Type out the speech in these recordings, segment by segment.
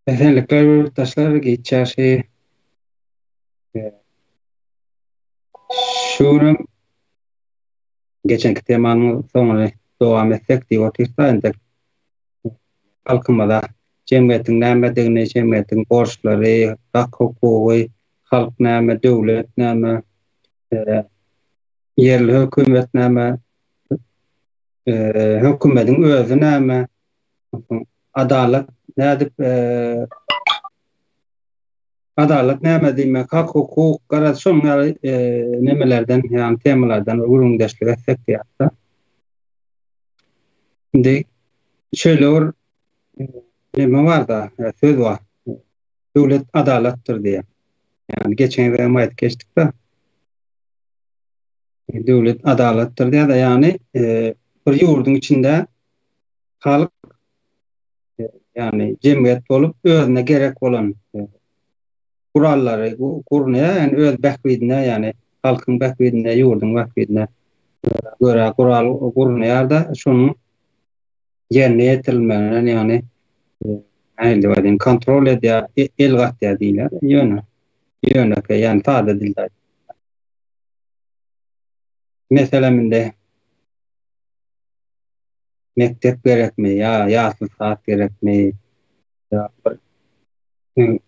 Esenlikler ýurtdaşlar giç ýagşy. Şu günem geçenki temanyň soňuny dowam etsek diýip otyrys-da entek halkymyza jemgyýetiň nämedigini, jemgyýetiň borçlary, hak-hukugy, halk näme, döwlet näme, ýerli hökümet näme, hökümediň özi näme, Adalat nädip Adalat näme diýmek, hak hukuk, garaz şonuň ýaly nemelerden, ýagny temalardan gürrüňdeşlik etsek diýýär. Indi şeýle bir neme bar-da, söz bar. Döwlet adalatdyr diýýär. Ýagny geçen gezek hem aýdyp geçdik-de. Döwlet adalatdyr diýýär-de, ýagny bir ýurduň içinde halk ýagny jemgyýet bolup özüne gerek bolan gurallary gurnaýar, ýagny öz bähbidine, ýagny halkyň bähbidine, ýurduň bähbidine görä gural gurnaýar-da, şonuň ýerine ýetirilmegine, ýagny nähili diýip aýdaýyn, kontrol edýär, el gatýar diýilýär. Ýöne, ýönekeý, ýagny sada dilde aýtsak. Meselem indi mekdep gerekmi ýa ýasly saat gerekmi ýa bir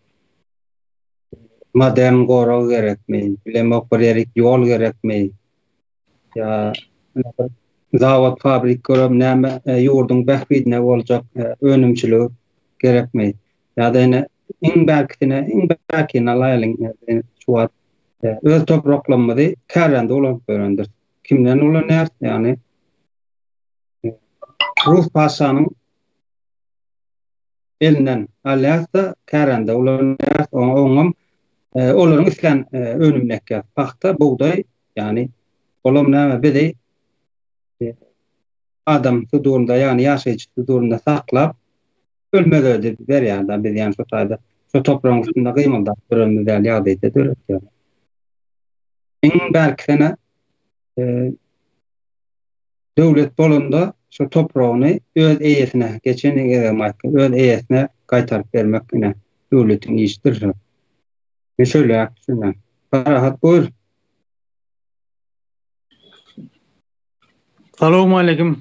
modern gorag gerekmi bilemok bir ýerik ýol gerekmi ýa bir zawod fabrik görem näme e, ýurduň bähbidine boljak e, önümçiligi gerekmi ýa-da ine iň bärkisine iň bärkini alaýlyň e, şu wagt öz topraklarymyzy kärende ulanyp ýörendir kimden ulanýarys ýagny Rus patyşanyň elinden alýarys-da, kärende ulanýarys, oňam e, olaryň islän e, önümini ekýäris. Pagta, bugdaý, ýagny olam näme bizi e, adam sudurynda, ýagny ýaşaýjy sudurynda saklap ölmez ödi berýär-de biz ýagny şo taýda şo topragyň üstünde gymyldap ýörenimiz ýaly ýagdaýda döretýär. Iň bärkisine Döwlet bolanda şo topragyny öz eýesine, geçen gezegem aýtdym, öz eýesine gaýtaryp bermek ine döwletiň işidir şo. Men şöýleräk düşünýän. Parahat buýur. Salowmaleýkim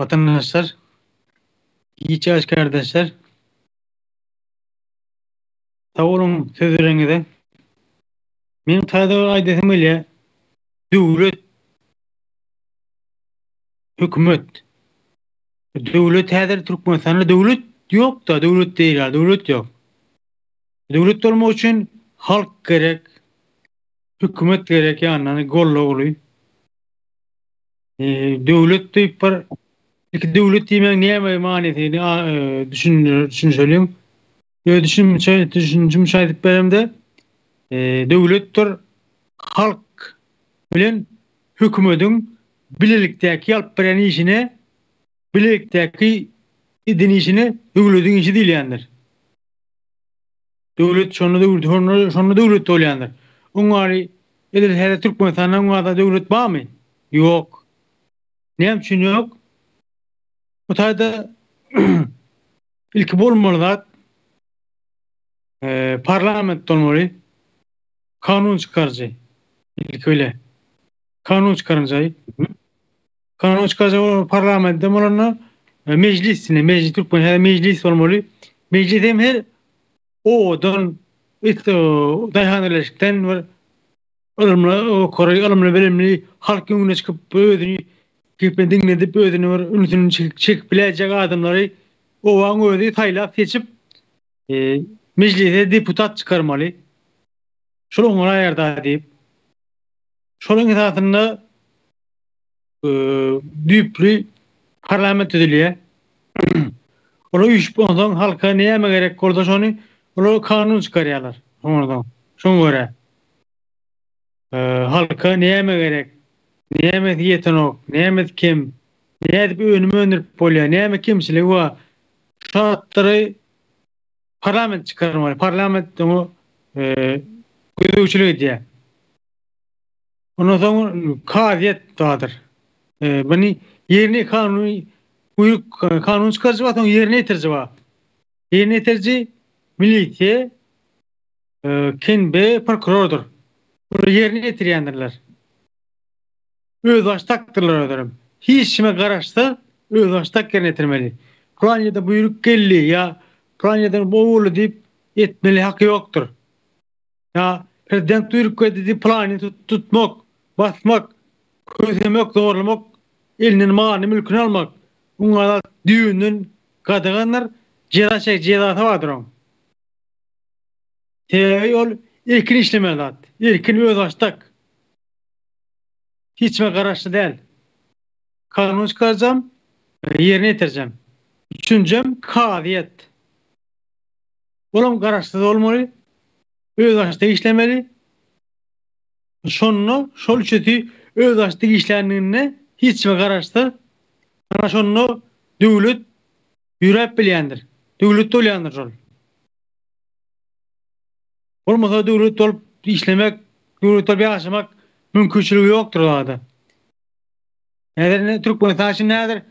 watandaşlar, giç ýaş kardeşler. Sag boluň söz bereniňize. Meniň täze bir aýdasym gelýär. Döwlet hökümet döwlet häzir Türkmenistanda döwlet ýok-da, döwlet diýilýär, döwlet ýok. Döwlet bolmak üçin halk gerek, hökümet gerek ýanyndan gollawly. Döwlet diýip bir iki döwlet diýmegiň näme manysyny düşünişeliň. Öz düşünimçe düşünjimçe aýdyp beremde, döwletdir halk bilen hökümediň bilelikdäki alyp barýan işine, bilelikdäki eden işine döwlediň işi diýilýändir. Döwlet şonda döwlet şonda şonda döwlet bolýandyr. Oňary edil häzir Türkmenistanda oňada döwlet barmy? Ýok. Näme üçin ýok? Bu taýda ilki bolmaly zat parlament bolmaly. Kanun çykaryjy ilki bile. Kanun çykaryjy. Kanun çykaryjy parlamentde bolanda mejlis, ine mejlis türkmen her mejlis bolmaly. Mejlis hem her owadan daýhan birleşikden bir ylymly okary, ylymly bilimli halk öňüne çykyp özüni gepini diňledip özüni bir ünsüni çekip biläýjek adamlary obaň özi saýlap seçip mejlise deputat çykarmaly. Şol oňaraýar-da diýip. Şonuň esasynda düýpli parlament düzülýär. Olar üýşüp onsoň halka näme gerek bolsa şony olar kanun çykarýarlar. Şoňa şoňa görä. Halka näme gerek? Nämesi ýetenok? Nämesi kem? Nädip önüm öndürip bolýar? Näme kemçiligi bar? Şu zatlary parlament çykarmaly. Parlament oňa gözegçilik edýär. Ondan soň kazyýet bardyr. Muny ýerine kanuny buýruk kanun çykaryjy bar, soň ýerine ýetiriji bar. Ýerine ýetiriji. Milisiýa, KNB, prokurordyr. Bular ýerine ýetirýändirler. Özbaşdakdyrlar özlerem. Hiç kime garaşsyz özbaşdak ýerine ýetirmeli. Pylan ýerde buýruk geldi ýa pylan ýerden bu boldy diýip etmeli haky ýokdur. Ýa prezident buýruk berdi diýip pylanyny tutmak, basmak, kösemek, zorlamak, elinden malyny mülküni almak muňa zat düýbünden gadagandyr, jeza çek jezasy bardyr oň. Sebäbi ol erkin işlemeli zat. Erkin özbaşdak. Hiç kime garaşly däl. Kanun çykarjam, ýerine ýetirjem. Üçünjem kazyýet. Olam garaşsyz bolmaly, özbaşdak işlemeli. Şonda şol üçüsi özbaşdak işländiginde hiç kime garaşsyz, ana şonda döwlet ýöräp bilýändir. Döwlet bolýandyr şol. Bolmasa döwlet bolup işlemek, döwlet bolup ýaşamak mümkinçiligi ýokdur o zada. Häzir indi Türkmenistan üçin häzir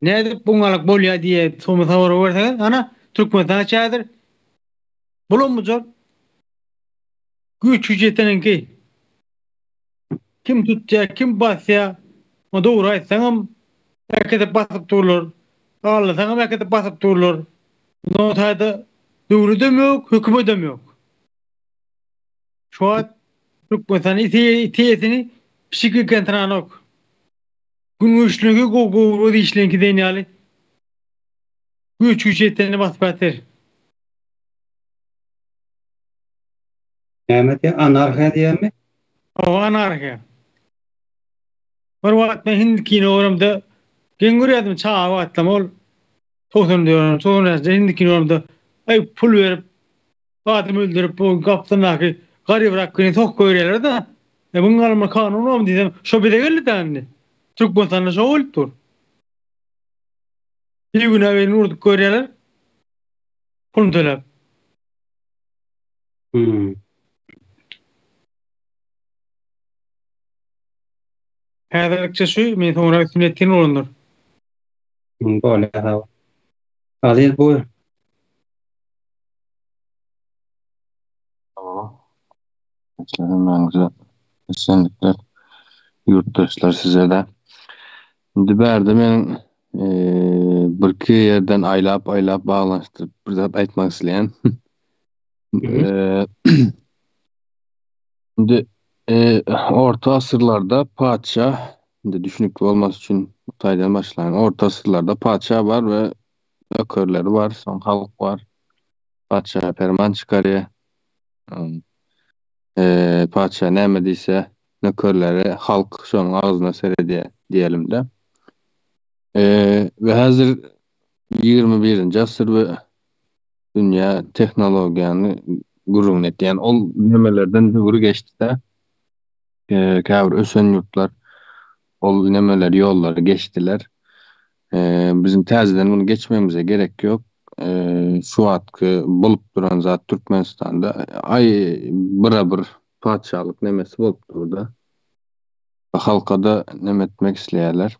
nädip buňalyk bolýar diýe soňra sorag berseňiz, ana Türkmenistan üçin häzir bulam-bujar güýç güýç ýeteniňki. Kim tutýar, kim basýar, o dogry aýtsaňam äkidip basyp durlar, aldasaňam äkidip basyp durlar. Mundan taýda döwledem ýok, hökümetem ýok. Şu wagt Türkmenistanyň iti-ýesini pişik eken tananok. Gün güýçlüňki gowurga dişliňki diýen ýaly güýç-güýç ýetenini basyp ýatyr. Näme diýýär? Anarhiýa diýýärmi? Hawa, anarhiýa. Bir wagt men hindi kino göremde geň görýärdim çaga wagtlam ol 94 95 hindi kino göremde aý pul berip adam öldürip bu gapdaldaky garybrak bilen sok goýberýärler-de. E buň galma kanun barmy diýsem, şo bize geldi-dä indi. Türkmenistanda şo bolup dur. Bigünä birini urdup görýärler. Puluny töläp. Hmm. Häzirlikçe şu, men soňra üstüne etgin bolandyr. Hmm, bolýar, sag bol. Aziz buyur. Hemmäňize esenlikler, ýurtdaşlar size-de. Indi bärde men birki ýerden aýlap-aýlap baglanyşdyryp bir zat aýtmak isleýän. Indi orta asyrlarda patyşa, indi düşünikli bolmasy üçin bu taýdan başlaýyn. Orta asyrlarda patyşa bar we nökerleri bar, soň halk bar. Patyşa perman çykarýar. Patyşa näme diýse, nökerleri, halk şonuň agzyna seredýär diýelim-de. We häzir 21-nji asyr we dünýä tehnologiýany gürrüňini etdi. Ýani ol nemelerden döwri geçdi-de. Käbir ösen ýurtlar ol nemeleri, ýollary geçdiler. Biziň täzeden muny geçmegimize gerek ýok. Şu wagtky bolup duran zat Türkmenistanda aý bira-bir patyşalyk nemesi bolup dur-da. Halka-da neme etmek isleýärler.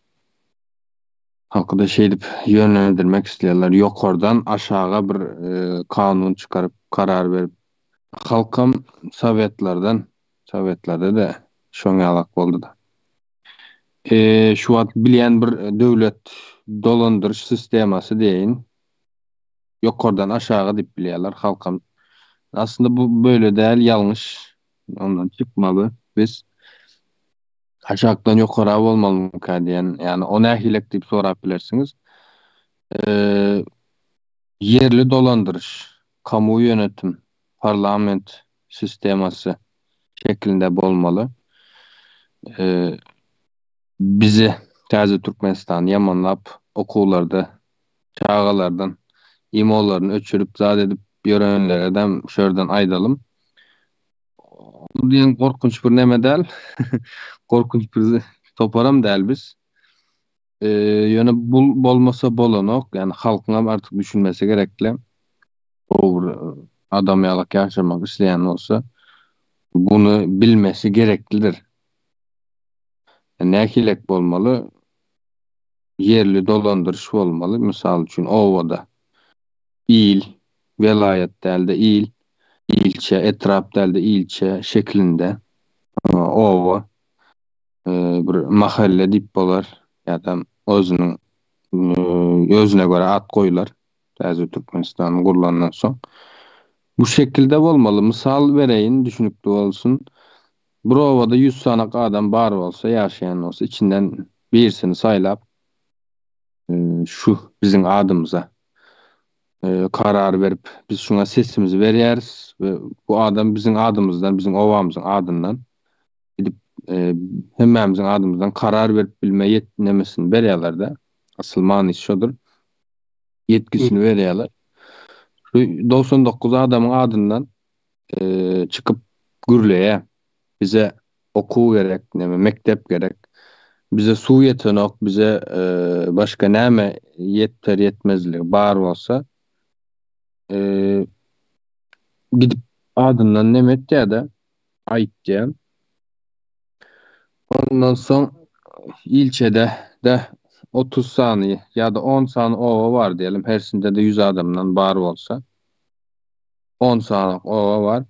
Halky-da şeýdip ýönlendirmek isleýärler. Ýokardan aşaga bir kanun çykaryp, karar berip. Halkam sowetlerden, sowetlerde-de şoň ýalak boldy-da. Şu wagt bilýän bir döwlet dolandyryş sistemasy diýeýin. Ýokardan aşaga diýip bilýärler halkam. Aslynda bu böyle däl, ýalňyş. Ondan çykmaly biz. Aşakdan ýokara bolmalymyka diýen, ýagny o nähilek diýip sorap bilersiňiz. Ýerli dolandyryş, kamu ýönetim, parlament sistemasy şeklinde bolmaly. Bizi täze Türkmenistany ýamanlap okuwlarda çagalardan imolaryny öçürip zat edip ýörenleredem şu ýerden aýdalym. Ol diýen gorkunç bir neme däl. Gorkunç bir toparam däl biz. Ýöne bul bolmasa bolanok. Ýani halkyňam artyk düşünmesi gerekli. Dogry adam ýalak ýaşamak isleýän bolsa buny bilmesi gereklidir. Nähilek bolmaly? Ýerli dolandyryş bolmaly. Mysal üçin obada il. Welaýat däl-de il, ilçe, etrap däl-de ilçe şekilinde oba, bir mahalle diýip bolar ýa-da özüniň özüne görä at goýular. Täze Türkmenistan gurlandan soň. Bu şekilde bolmaly. Mysal bereýin, düşünikli bolsun. Bir obada 100 sanak adam bar bolsa, ýaşaýan bolsa, içinden birisini saýlap, şu biziň adymyza karar berip, biz şuňa sesimizi berýäris we bu adam biziň adymyzdan, biziň obamyzyň adyndan gidip hemmämiziň adymyzdan karar berip bilme ýetnemesini berýärler-de. Asyl manysy şodur. Ýetgisini berýärler. Şu 99 adamyň adyndan çykyp gürleýär. Bize okuw gerek, näme mekdep gerek. Bize suw ýetenok, bize başga näme ýeter ýetmezligi bar bolsa, gidip adyndan neme etýär-de, aýtýar. Ondan soň ilçede de 30 sany ýa-da 10 sany oba bar diýelim, hersinde-de 100 adamdan bar bolsa, 10 sany oba bar.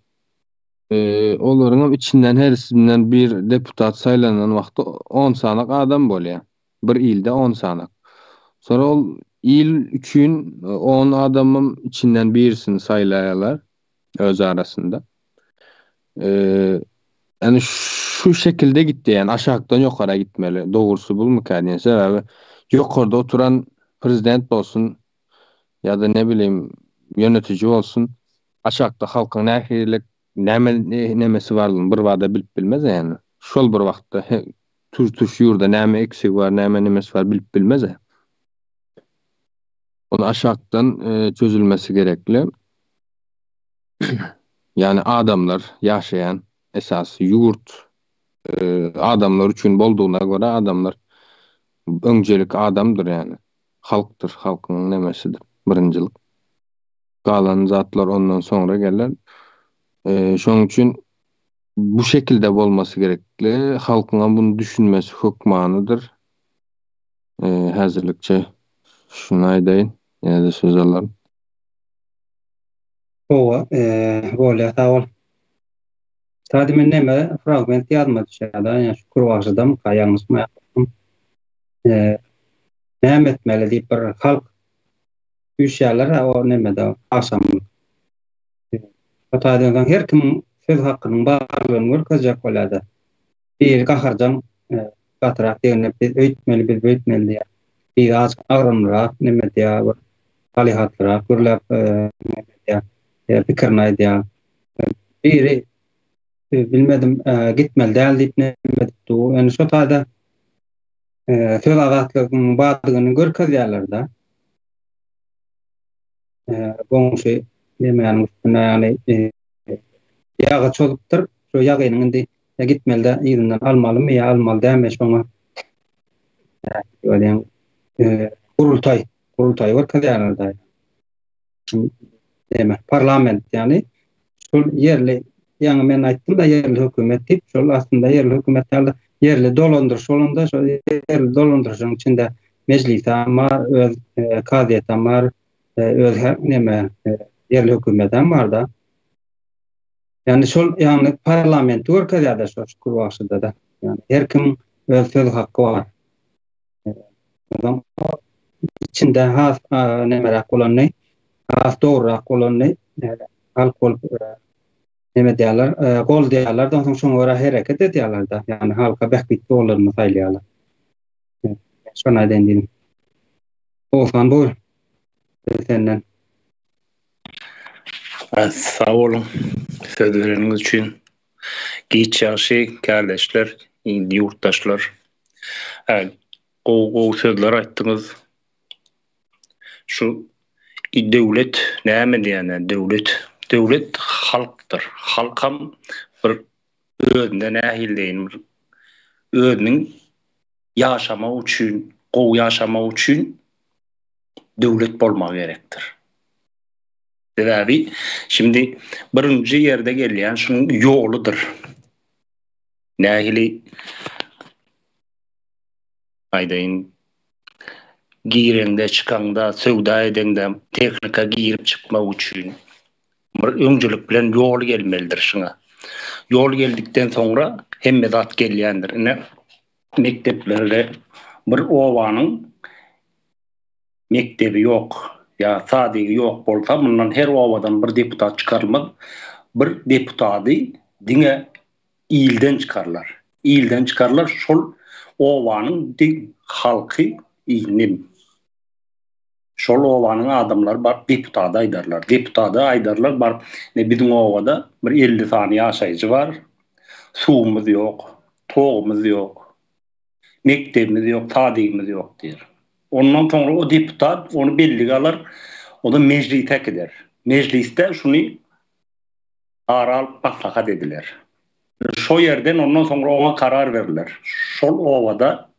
Olaryňam içinden hersinden bir deputat saýlanan wagty on sanak adam bolýar. Bir ilde on sanak. Soňra ol il üçin on adamyň içinden birisini saýlaýarlar öz arasynda. Ýani şu şekilde gitdi, ýani aşakdan ýokara gitmeli. Dogrusy bulmyka diýen sebäbi ýokarda oturan prezident bolsun ýa-da ne bileyim ýönetiji bolsun Aşakda halkyň nähililik näme nemesi barlygyny bir bada bilip bilmez ýani. Şol bir wagtda tutuş ýurda näme eksigi bar, näme nemesi bar bilip bilmez. Ony aşakdan çözülmesi gerekli. Ýani adamlar ýaşaýan esasy ýurt adamlar üçin boldugyna görä adamlar öňjelik adamdyr ýani. Halkdyr, halkyň nemesidir birinjilik. Galan zatlar ondan soňra geler. Şonuň üçin bu şekilde bolmasy gerekli. Halkyňam bunu düşünmesi hökmanydyr. Häzirlikçe şuny aýdaýyn. Ýene-de söz alaryn. Hawa, bolýar, sag bol. Hadi men neme fragment ýadyma düşýär-de, ýa Şükür bagşydamyka, ýalňyşmaýan bolsam. Näme etmeli diýip bir halk Üýşýärler-hä o nemede agşamlyk. Şo taýdan soň her kimiň söz hakynyň barlygyny görkezjek bolýar-da. Biri gaharjaň, gatyrak degende biz öýtmeli, biz beýtmeli diýýär. Biri azajyk agramlyrak neme edýär, bir salyhatlyrak gürläp neme edýär, pikirini aýdýar. Biri bilmedim gitmeli däl diýip neme edip dur. Ýöne şo taýda söz azatlygynyň bardygyny görkezýärler-de. Goňşy nemäniň üstüne ýagny ýagy çozupdyr. Şo ýagynyň indi gitmeli-de yzyndan almalymy ýa almaly dälmi şoňa bolýan gurultaý, gurultaýy görkezýärler-de. Näme, parlament ýagny şol ýerli ýaňy men aýtdym-da ýerli hökümet diýip, şol aslynda ýerli hökümet ýaly ýerli dolandyryş bolanda şol ýerli dolandyryşyň içinde mejlisem bar, öz kazyýetem bar, öz näme ýerli hökümetem bar-da. Ýagny şol ýagny parlamenti görkezýär-de şol Şükür bagşyda-da. Ýagny her kimiň öz söz haky bar. Ondan içinde has nemeräk bolany, has dogrurak bolany halk bolup neme diýerler, goldaýarlar, onsoň şoňa görä hereket edýärler-de. Ýagny halka bähbitli bolanyny saýlaýarlar. Şony aýdaýyn diýdim. Oguzhan buyur. Söz senden. Sag boluň söz bereniňiz üçin. Giç ýagşy kärdeşler, ýurtdaşlar. Gowy gowy sözler aýtdyňyz. Şu döwlet näme diýýän döwlet? Döwlet halkdyr. Halkam bir özünde nähili deýin bir özüniň ýaşamagy üçin, gowy ýaşamagy üçin döwlet bolmagy gerekdir. Sebäbi şimdi birinji ýerde gelýän şunuň ýoludyr. Nähili aýdaýyn? Gireňde, çykaňda, söwda edeňde tehnika girip çykmak üçin bir öňcülik bilen ýol gelmelidir şuňa. Ýol geldikden soňra hemme zat gelýändir. Ine mekdeplerde bir obanyň mekdebi ýok ýa sadigi ýok bolsa mundan her obadan bir deputat çykarylmaz. Bir deputady diňe ilden çykarlar. Ilden çykarlar şol obanyň halky nim. Şol obanyň adamlary baryp deputada aýdarlar. Deputada aýdarlar baryp ne biziň obada bir 50 sany ýaşaýjy bar. Suwumyz ýok, togumyz ýok. Mekdebimiz ýok, sadigimiz ýok diýer. Ondan soňra o deputat ony bellige alar, o da mejlise äkider. Mejlisde şuny ara alyp maslahat ediler. Şo ýerden ondan soňra oňa karar berler. Şol obada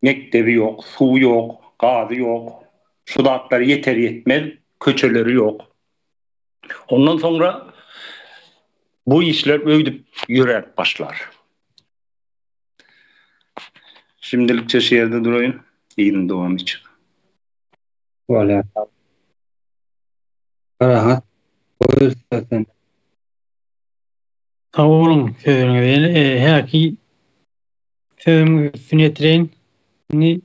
mekdebi ýok, suwy ýok, gazy ýok, şu zatlar ýeter ýetmez, köçeleri ýok. Ondan soňra bu işler öýdüp ýöräp başlar. Şimdilikçe şu ýerde duraýyn, yzyny dowam etjek. Bolýar. Rahat buyur sen. Sag boluň sözleriňize. Ýene e, häki sözümiň üstüni ýetireýin. Indi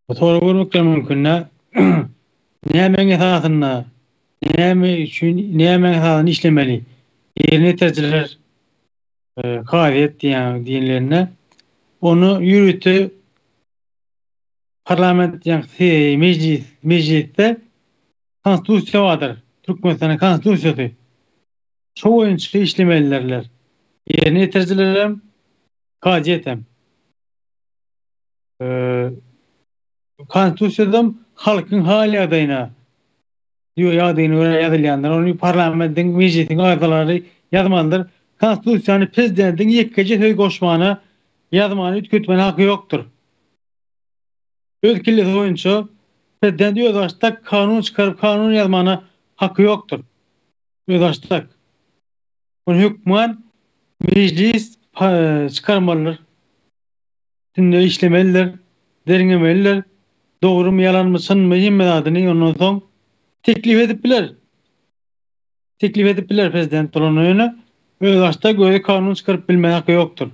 bu sorag görmekler mümkin dä. Nämäň esasynda, näme üçin, nämäň esasynda işlemeli? Ýerine ýetirijiler e, kazyýet diýen diýenlerinde ony ýörite Parlament ýaňky mejlis mejlisde konstitusiýa bardyr. Türkmenistanyň konstitusiýasy. Şo boýunça işlemelidirler. Ýerine ýetirijilerem, kazyýetem. Konstitusiýadam halkyň hal ýagdaýyna diýip ýagdaýyna görä ýazylýandyr. Ony parlamentiň, mejlisiň agzalary ýazmalydyr. Konstitusiýany prezidentiň ýekeje söz goşmana, ýazmana, üýtgetmäne haky ýokdur. Öz kellesi boýunça prezident özbaşdak kanun çykaryp kanun ýazmana haky ýokdur. Özbaşdak. Ony hökman mejlis çykarmalydyr. Üstünde işlemelidir, derňemelidir. Dogrumy, ýalanmy, çynmy hemme zadyny ondan soň teklip edip biler. Teklip edip biler prezident bolanda ýöne özbaşdak özi kanun çykaryp bilme haky ýokdur.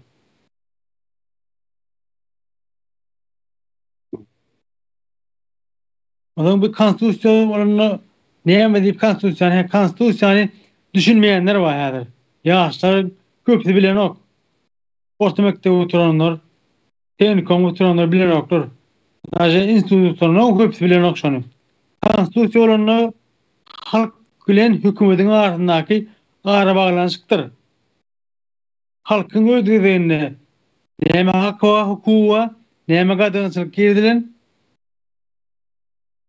Onsoň bu konstitusiýa bolanda näme diýip konstitusiýany, konstitusiýany düşünmeýänler bar häzir. Ýaşlar köpüsi bilenok. Orta mekdebi gutaranlar, tehnikum gutaranlar bilenoklar. Daže institut gutaranlar köpüsi bilenok şony. Konstitusiýa bolanda halk bilen hökümetiň arasyndaky arabaglanyşykdyr. Halkyň öz gezeginde näme haky bar, hukugy bar, näme gadagançylyk girizilen,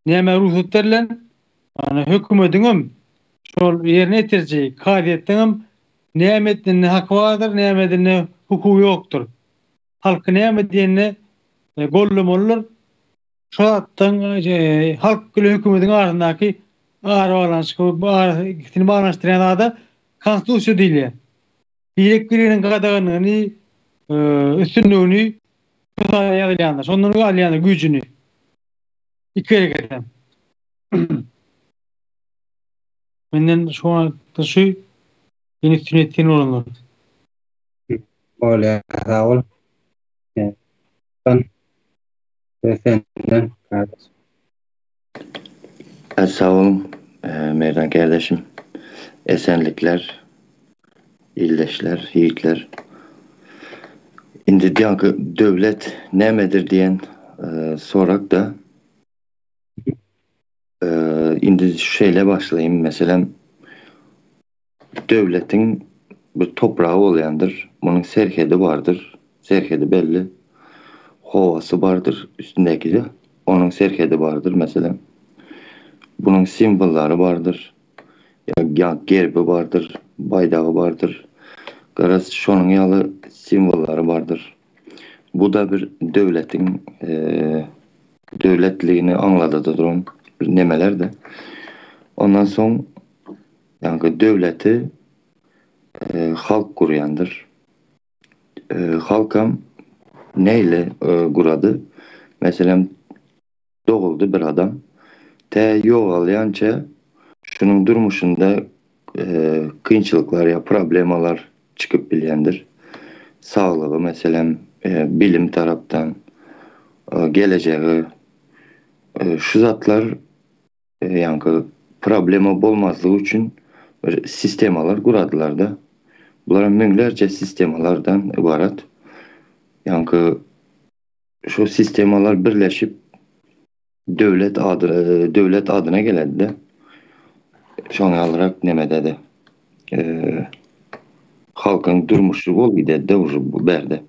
nämä rugsat berlen, ýagny hökümetiňem, şol ýerine ýetiriji kazyýetdeňem näme etnende haky bardyr, näme edende hukugy ýokdur. Halky näme diýende gollamalydyr. Şo zatdan halk bilen hökümetiň arasyndaky arabaglanyşyk, ikisini baglanyşdyrýan zada konstitusiýa diýilýär. Birek-biriniň gadaganlygyny, üstünligini şu zada ýazylýandyr. Şondan alýandyr güýjüni. Iki hereketem. Menden şu wagtda şu ýene üstüne etsin bolanlar. Bolýar, sag bol. Senden kardeş. Sag boluň Merdan kardeşim. Esenlikler ildeşler, ýigitler. Indi diýanki döwlet nämedir diýen sorak-da. Indi şeýle başlaýyn, meselem, döwletiň bir topragy bolýandyr, munuň serhedi bardyr, serhedi belli, howasy bardyr, üstündäki-de onuň serhedi bardyr, meselem, bunuň simwollary bardyr, ýa gerbi bardyr, baýdagy bardyr, garaz, şonuň ýaly simwollary bardyr. Bu-da bir döwletiň döwletligini aňladada duran bir nemeler-de. Ondan soň Ýaňky döwleti halk gurýandyr. Halkam nähili gurady? Meselem, doguldy bir adam, tä ýogalýança şunuň durmuşynda kynçylyklar ýa problemalar çykyp bilýändir. Saglygy, meselem, bilim tarapdan, gelejegi, şu zatlar ýaňky problema bolmazlygy üçin bir sistemalar guradylar-da. Bular müňlerçe sistemalardan ybarat. Ýaňky şu sistemalar birleşip döwlet ady döwlet adyna geledi-de. Şoň ýalyrak nemede-de halkyň durmuşy bolup gidedi-de uje bu bärde.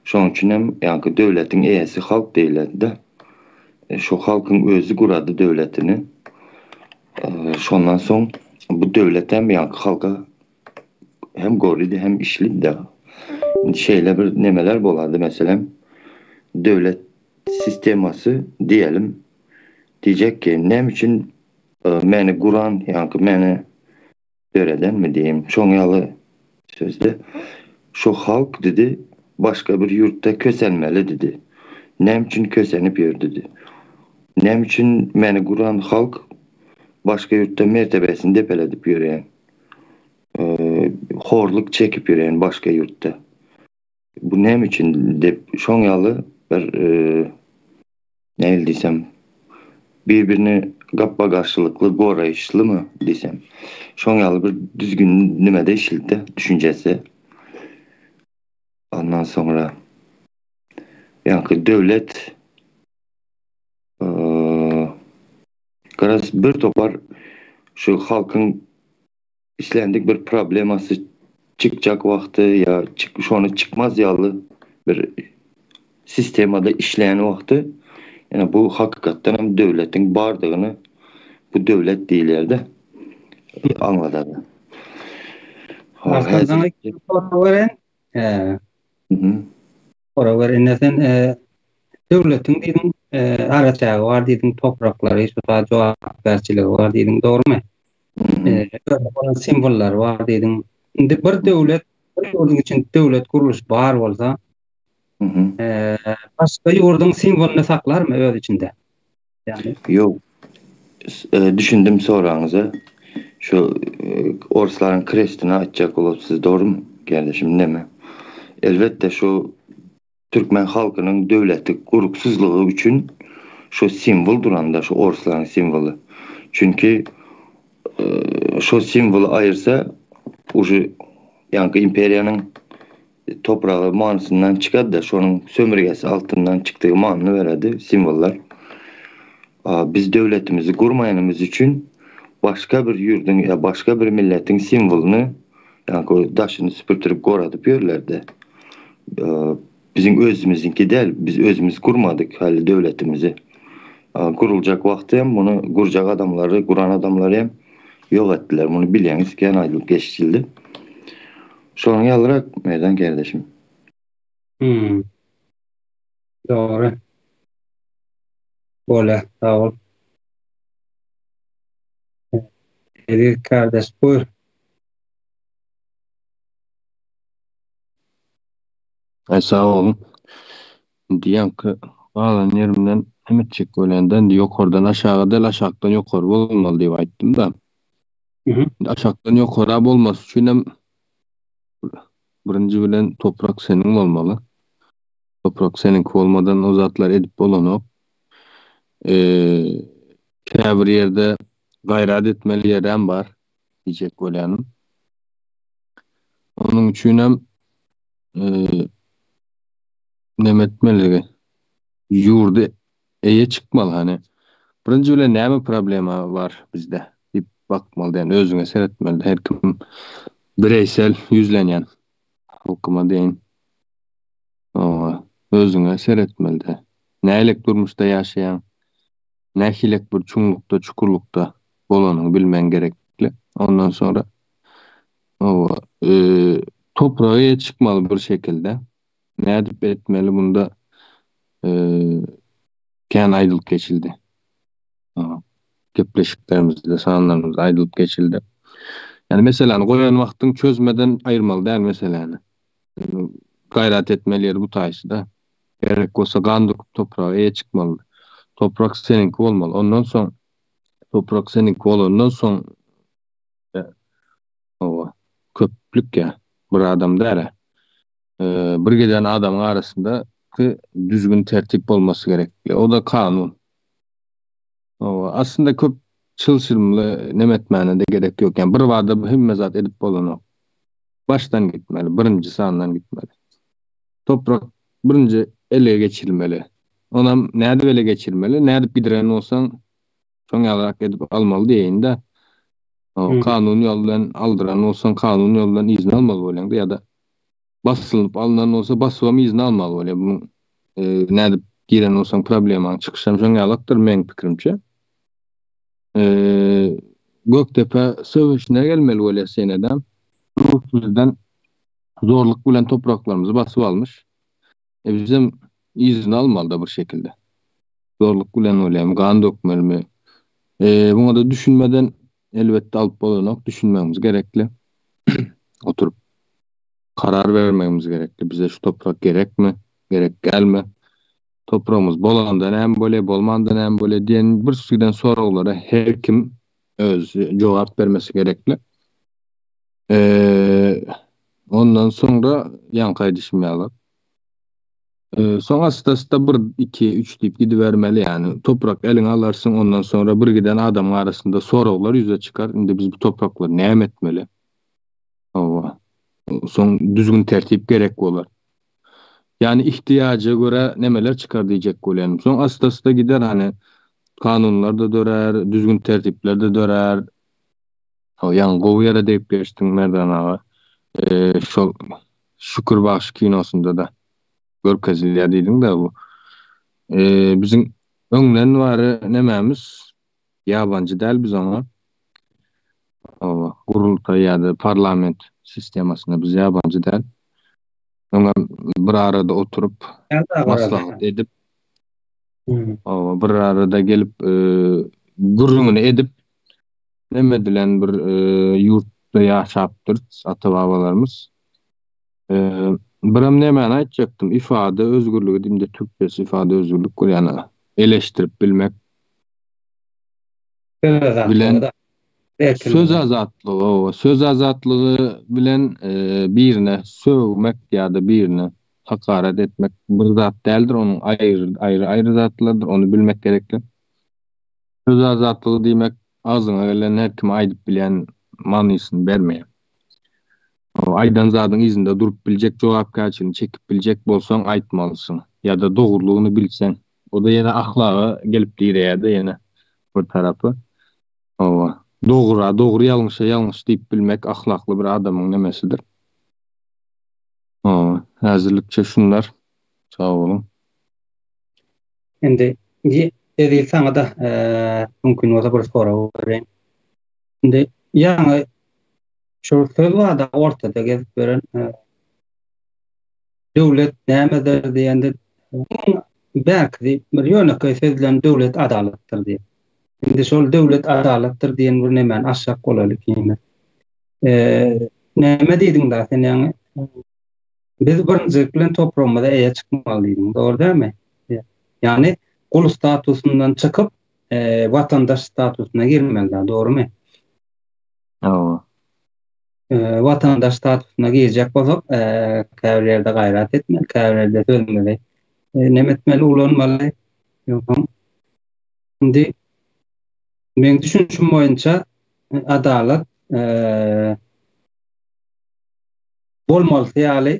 Şoň üçin hem ýaňky döwletiň eýesi halk diýiledi-de. Şu halkyň özi gurady döwletini. Şondan soň bu döwlet hem ýaňky halka hem gorydy hem işlidi-de. Indi şeýle bir nemeler bolady meselem döwlet sistemasy diýelim diýjek ki näme üçin meni guran ýaňky meni döredenmi diýeyim şoň ýaly sözde şu halk didi başga bir ýurtda kösenmeli didi. Näme üçin kösenip ýör didi. Näme üçin meni guran halk başga ýurtda mertebesini depeledip ýörýän. Horluk çekip ýörýän başga ýurtda. Bu näme üçin dep şoň ýaly bir nähili diýsem bir-birini gapma-garşylykly goraýyşlymy diýsem. Şoň ýaly bir düzgün nimede işildi düşünjesi. Ondan soňra ýaňky döwlet garaz bir topar şu halkyň islendik bir problemasy çykjak wagty ýa şony çykmaz ýaly bir sistemada işleýän wagty ýöne bu hakykatdan hem döwletiň bardygyny bu döwlet diýilýärde aňladady. Sorag ber, indi sen döwletiň diýdiň, araçägi bar diýdiň, topraklary, şu zat jogapkärçiligi bar diýdiň, dogrumy? Özüne bolan simwollary bar diýdiň. Indi bir döwlet, bir ýurduň içinde döwlet gurluşy bar bolsa, başga ýurduň simwolyny saklarmy öz içinde? Ýagny. Ýok. Düşündim soragyňyza. Şu orslaryň krestini aýtjak bolupsyz, dogrumy kardeşim, neme? Elbetde şu türkmen halkynyň döwleti guruksyzlygy üçin şu simwol duranda şu orslaryň simwoly. Çünki şo simwoly aýyrsa uje ýaňky imperiýanyň topragy manysyndan çykady-da, şonuň sömürgesi altyndan çykdygy manyny beredi simwollar. Biz döwletimizi gurmaýanymyz üçin başga bir ýurduň ýa başga bir milletiň simwolyny ýaňky daşyny süpürtirip goradyp ýörler-de. Biziň özümiziňki däl, biz özümiz gurmadyk häli döwletimizi. Guruljak wagty hem muny gurjak adamlary, guran adamlary hem ýok etdiler. Muny bilýäňiz, kän aýdylyp geçildi. Şonuň ýalyrak Merdan kardeşim. Hmm. Dogry. Bolýar, sag bol. Eziz kardeş, buyur. Aý sag boluň. Indi ýaňky galan ýerimden hem etjek bolýan-da, indi ýokardan aşaga däl, aşakdan ýokary bolmaly diýip aýtdym-da. Indi aşakdan ýokara bolmasy üçinem birinji bilen toprak seniň bolmaly. Toprak seniňki bolmadan o zatlary edip bolanok. Käbir ýerde gaýrat etmeli ýerem bar diýjek bolýanym. Onuň üçinem neme etmeligi, ýurdy eýe çykmaly hany. Birinji bilen näme problema bar bizde diýip bakmaly diýen, özüňe seretmeli her kim bireýsel ýüzlenýän halkyma diýeýin. Oňa özüňe seretmeli-de. Nähilek durmuşda ýaşaýaň, nähilek bir çuňlukda, çukurlykda bolanyňy bilmegiň gerekli. Ondan soňra Hawa, topraga eýe çykmaly bir şekilde. Nädip etmeli bunda kän aýdylyp geçildi. Gepleşiklerimizde, sanlarymyzda aýdylyp geçildi. Ýani meseläni goýan wagtyň çözmeden aýyrmaly däl meseläni. Gaýrat etmeli ýeri bu taýsy-da. Gerek bolsa gan döküp topraga eýe çykmaly. Toprak seniňki bolmaly. Ondan soň toprak seniňki bolandan soň hawa, köplük ýa bir adam däl-ä. Bir giden adamyň arasynda düzgün tertip bolmasy gerek. O-da kanun. Hawa, aslynda köp çylşyrymly neme etmäne-de gerek ýok. Ýani bir bada hemme zat edip bolanok. Başdan gitmeli, birinji sandan gitmeli. Toprak birinji ele geçirilmeli. Onam nädip ele geçirmeli? Nädip gidiren bolsaň, şoň ýalyrak edip almaly diýeýin-de. Kanun ýol bilen aldyran bolsaň, kanun ýol bilen yzyna almaly bolýaň-da ýa-da basylyp alnan bolsa basybam yzyna almaly bolýar. Bu nädip giren bolsaň problemaň çykyşam şoň ýalakdyr meň pikirimçe. Gökdepe söweşine gelmeli bolýar senedem. Rus bizden zorluk bilen topraklarymyzy basyp almyş. E bizem yzyna almaly-da bir şekilde. Zorluk bilen bolýarmy, gan dökmelimi? E buňa-da düşünmeden elbetde alyp bolanok, düşünmegimiz gerekli. Oturyp karar bermegimiz gerekli. Bize şu toprak gerekmi, gerek dälmi? Topragymyz bolanda näme bolýar, bolmanda näme bolýar diýen bir sürüden soraglara her kim öz jogap bermesi gerekli. Ondan soňra ýaňky aýdyşym ýaly. Soň asta-asta bir, iki, üç diýip gidibermeli ýagny. Toprak eliňe alarsyň, ondan soňra bir giden adamyň arasynda soraglar ýüze çykar. Indi biz bu topraklary näme etmeli? Hawa. Soň düzgün-tertip gerek bolar. Ýagny ihtiýaja görä nemeler çykar diýjek bolýanym. Soň asta-asta gider hany kanunlar-da dörär, düzgün-tertipler-de dörär. Ýaňy gowy ýere degip geçdiň Merdan aga. Şol Şükür bagşy kinosynda-da görkezilýär diýdiň-de bu. Biziň öňden bäri nemämiz ýabanjy däl biz oňa. Hawa, gurultaý ýa-da parlament sistemasyna biz ýabanjy däl. Öňem bir arada oturyp maslahat edip, hawa, bir arada gelip gürrüňini edip Neme edilen bir ýurtda ýaşapdyrys ata-babalarymyz. Birem nemäni aýtjakdym, ifade özgürligi diýmde türkçesi ifade özgürlik bolýar, ýagny eleşdirip bilmek bilen söz azatlygy, hawa, söz azatlygy bilen birine sögmek ýa-da birine hakarat etmek bir zat däldir, onuň aýry-aýry zatlardyr, ony bilmek gerekli. Söz azatlygy diýmek agzyňa geleni her kime aýdyp bilýän manysyny bermeýär. Aýdan zadyň yzynda durup biljek jogapkärçiligini çekip biljek bolsaň aýtmalysyň. Ýa-da dogrulygyny bilseň. O-da ýene ahlaga gelip direýär-de ýene bir tarapy. Hawa. Dogra dogry ýalňyşa ýalňyş diýip bilmek ahlakly bir adamyň nemesidir. Hawa. Häzirlikçe şunlar. Sag boluň. Indi Eziz saňa-da mümkin bolsa bir sorag bereýin. Indi ýaňy şu söz barada ortada gezip ýören döwlet nämedir diýende iň bärkisi bir ýönekeý söz bilen döwlet adalatdyr diýip. Indi şol döwlet adalatdyr diýen bir nemäni açjak bolaly ikimiz. Näme diýdiň da sen ýaňy? Biz birinjilik bilen topragymyza eýe çykmaly diýdiň, dogry dälmi? Ýagny gul statusyndan çykyp, watandaş statusyna girmeli da, dogrumy? Hawa. Watandaş statusyna girjek bolsak, käbir ýerde gaýrat etmeli, käbir ýerde sözümizi neme etmeli, ulanmaly. Ýogsam indi meň düşünişim boýunça adalat bolmalysy ýaly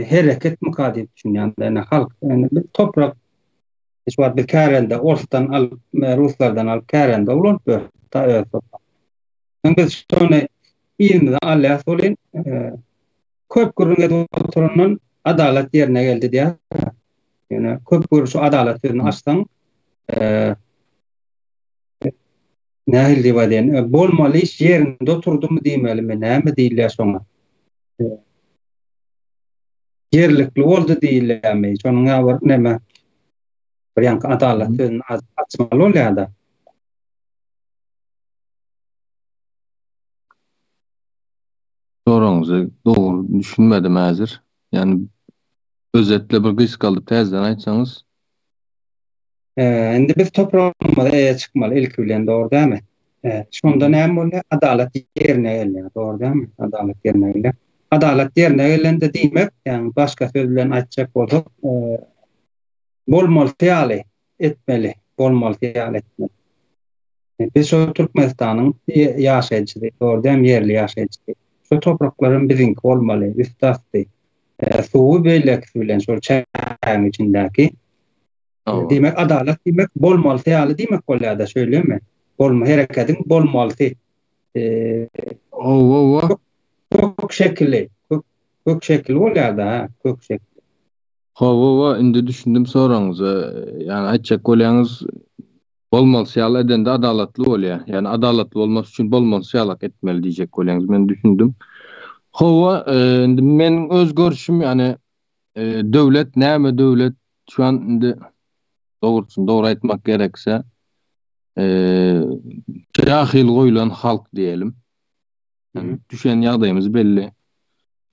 hereketmika diýip düşünýän. Ýöne halk, ýöne biz toprak şu wagt biz kärende orsdan alyp, ruslardan alyp kärende ulanyp ýörüs, ta öz toprak. Soň biz şony yzymyza alýas welin, köp gürrüň edip oturandan adalat ýerine geldi diýýär. Ýöne köp gürrüň şu adalat sözüni açsaň, Nähili diýip aýdaýyn, bolmaly iş ýerinde oturdymy diýmelimi, näme diýilýär şoňa? Ýerlikli boldy diýilýärmi? Şonuň ýaly bir näme? Bir ýaňky adalat sözüni açmaly bolýar-da. Soragyňyza dogry düşünmedim häzir. Ýagny. Özetle bir gysgaldyp täzeden aýtsaňyz. Indi biz topragymyza eýe çykmaly ilki bilen dogry dälmi? Şonda näme bolýar? Adalat ýerine gelýär, dogry dälmi? Adalat ýerine gelýär. Adalat ýerine gelende diýmek, ýagny başga söz bilen aýtjak bolsak, bolmalysy ýaly etmeli, bolmalysy ýaly etmeli. Biz şo Türkmenistanyň ýaşaýjysy, dogry dälmi, ýerli ýaşaýjysy. Şo topraklaram biziňki bolmaly, üsti-asty. Suwy beýlekisi bilen şol çägiň içindäki. Diýmek, adalat diýmek bolmalysy ýaly diýmek bolýar-da, şeýlemi? Bolma, herekediň bolmalysy. Hawa, kök şekili, kök, kök şekili bolýar-da, ha, kök şekili. Hawa, indi düşündim soragyňyza. Ýagny aýtjak bolýaňyz, bolmalysy ýaly edende adalatly bolýar. Ýagny adalatly bolmasy üçin bolmalysy ýalak etmeli diýjek bolýaňyz. Men düşündim. Hawa, indi meniň öz görüşüm, ýagny döwlet näme döwlet şu an indi dogrusyny dogry aýtmak gerekse, jahyl goýlan halk diýelim. Yani düşen ýagdaýymyz belli.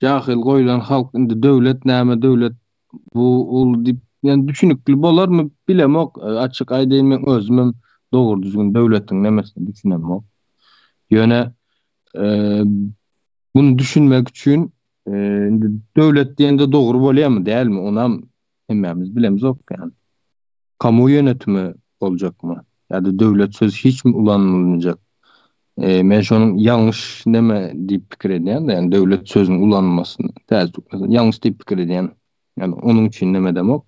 Jahyl goýlan halk indi döwlet näme döwlet bu ul diýip yani düşünikli bolarmy bilemok. Açyk aýdaýyn men özümem dogry düzgün döwletiň nemesine düşünemok. Ýöne bunu düşünmek üçin indi döwlet diýende dogry bolýarmy dälmi onam hemmämiz bilemzok yani. Kamu ýönetimi boljakmy? Ýa-da döwlet sözi hiçmi ulanylmajak? Men şonuň ýalňyş neme diýip pikir edýän-de, ýagny döwlet sözüniň ulanylmasyny täze Türkmenistan ýalňyş diýip pikir edýän. Ýagny onuň üçin neme edemok.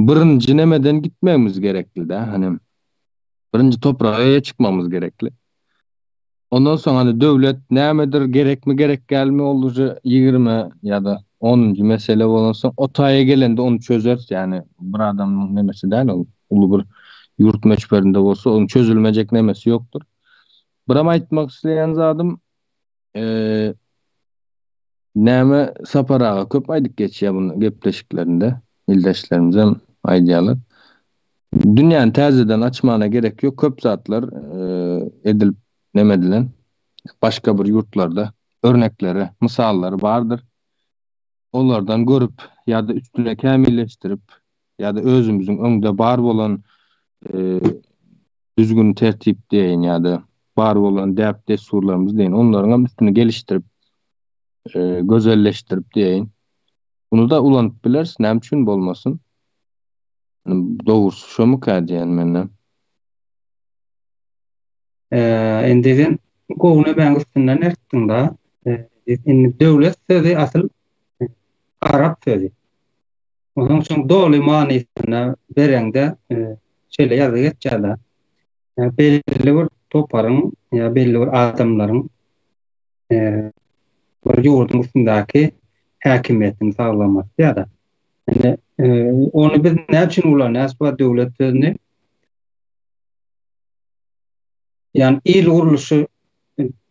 Birinji nemeden gitmegimiz gerekli-dä, hani birinji topraga eýe çykmagymyz gerekli. Ondan soň hani döwlet nämedir, gerekmi, gerek dälmi ol uje 20 ýa-da 10-njy mesele bolansoň o taýa gelende ony çözeris, ýagny bir adamyň nemesi däl ol, uly bir ýurt möçberinde bolsa onuň çözülmejek nemesi ýokdur. Biram aýtmak isleýän zadym, näme Sapar aga köp aýdyp geçýär bunu gepleşiklerinde, ildeşlerimizem aýdýarlar. Dünýäni täzeden açmana gerek ýok, köp zatlar edilip neme edilen başga bir ýurtlarda örnekleri, mysallary bardyr. Olardan görüp ýa-da üstüne kämilleşdirip ýa-da özümiziň öňde bar bolan düzgün tertip diýeýin ýa-da bar bolan däp-dessurlarymyz diýeýin, onlaryň hem üstüni gelişdirip, gözelleşdirip diýeýin. Bunu-da ulanyp bileris, näme üçin bolmasyn? Dogrusy şomyka diýen menden. Indi sen gowy nämäň üstünden ertdiň-da. Indi döwlet sözi asyl arap sözi. Onuň üçin doly manysyny bereňde şeýle ýazgy geçýär-de. Belli bir toparyň ýa belli bir adamlaryň bir ýurduň üstündäki häkimiýetini saglamasy ýa-da indi ony biz näme üçin ulanýarys bu döwlet sözüni? Ýagny il gurluşy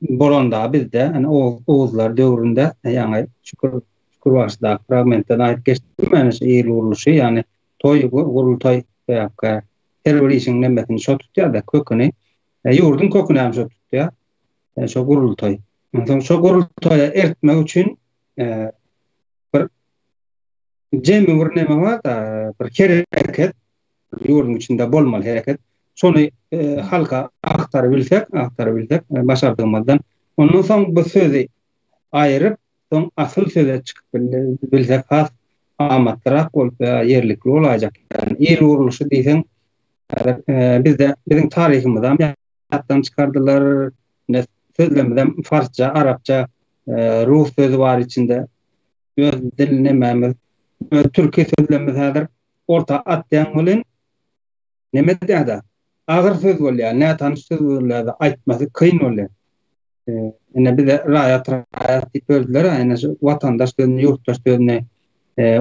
bolanda bizde, ýani Oguzlar döwründe, ýaňy Şükür Şükür bagşydaky fragmentde aýdyp geçdim men şu il gurluşy, ýagny toý, gurultaý sebäpkä her bir işiň nemesini şo tutýar-da, köküni. Ýurduň köküni hem şo tutýar. Şo gurultaý. Onsoň şo gurultaýa ertmek üçin bir jemi bir neme bar-da, bir hereket ýurduň içinde bolmaly hereket. Şony halka agtarybilsek, agtarybilsek başardygymyzdan. Ondan soň bu sözi aýyryp, soň asyl söze çykyp bilsek has amatlyrak bolup, ýerlikli bolaýjak. Ýagny il gurluşy diýseň, häzir bizde biziň taryhymyzam ýatdan çykardylar. Ine sözlerimizem farsça, arapça, rus sözi bar içinde. Öz dil nemämiz, öz türki sözlerimiz häzir orta atýaň welin neme edýär-de, agyr söz bolýar, nätanyş söz bolýar-da, aýtmasy kyn bolýar. Ine bize raýat raýat diýip böldüler, ine şu watandaş sözüni, ýurtdaş sözüni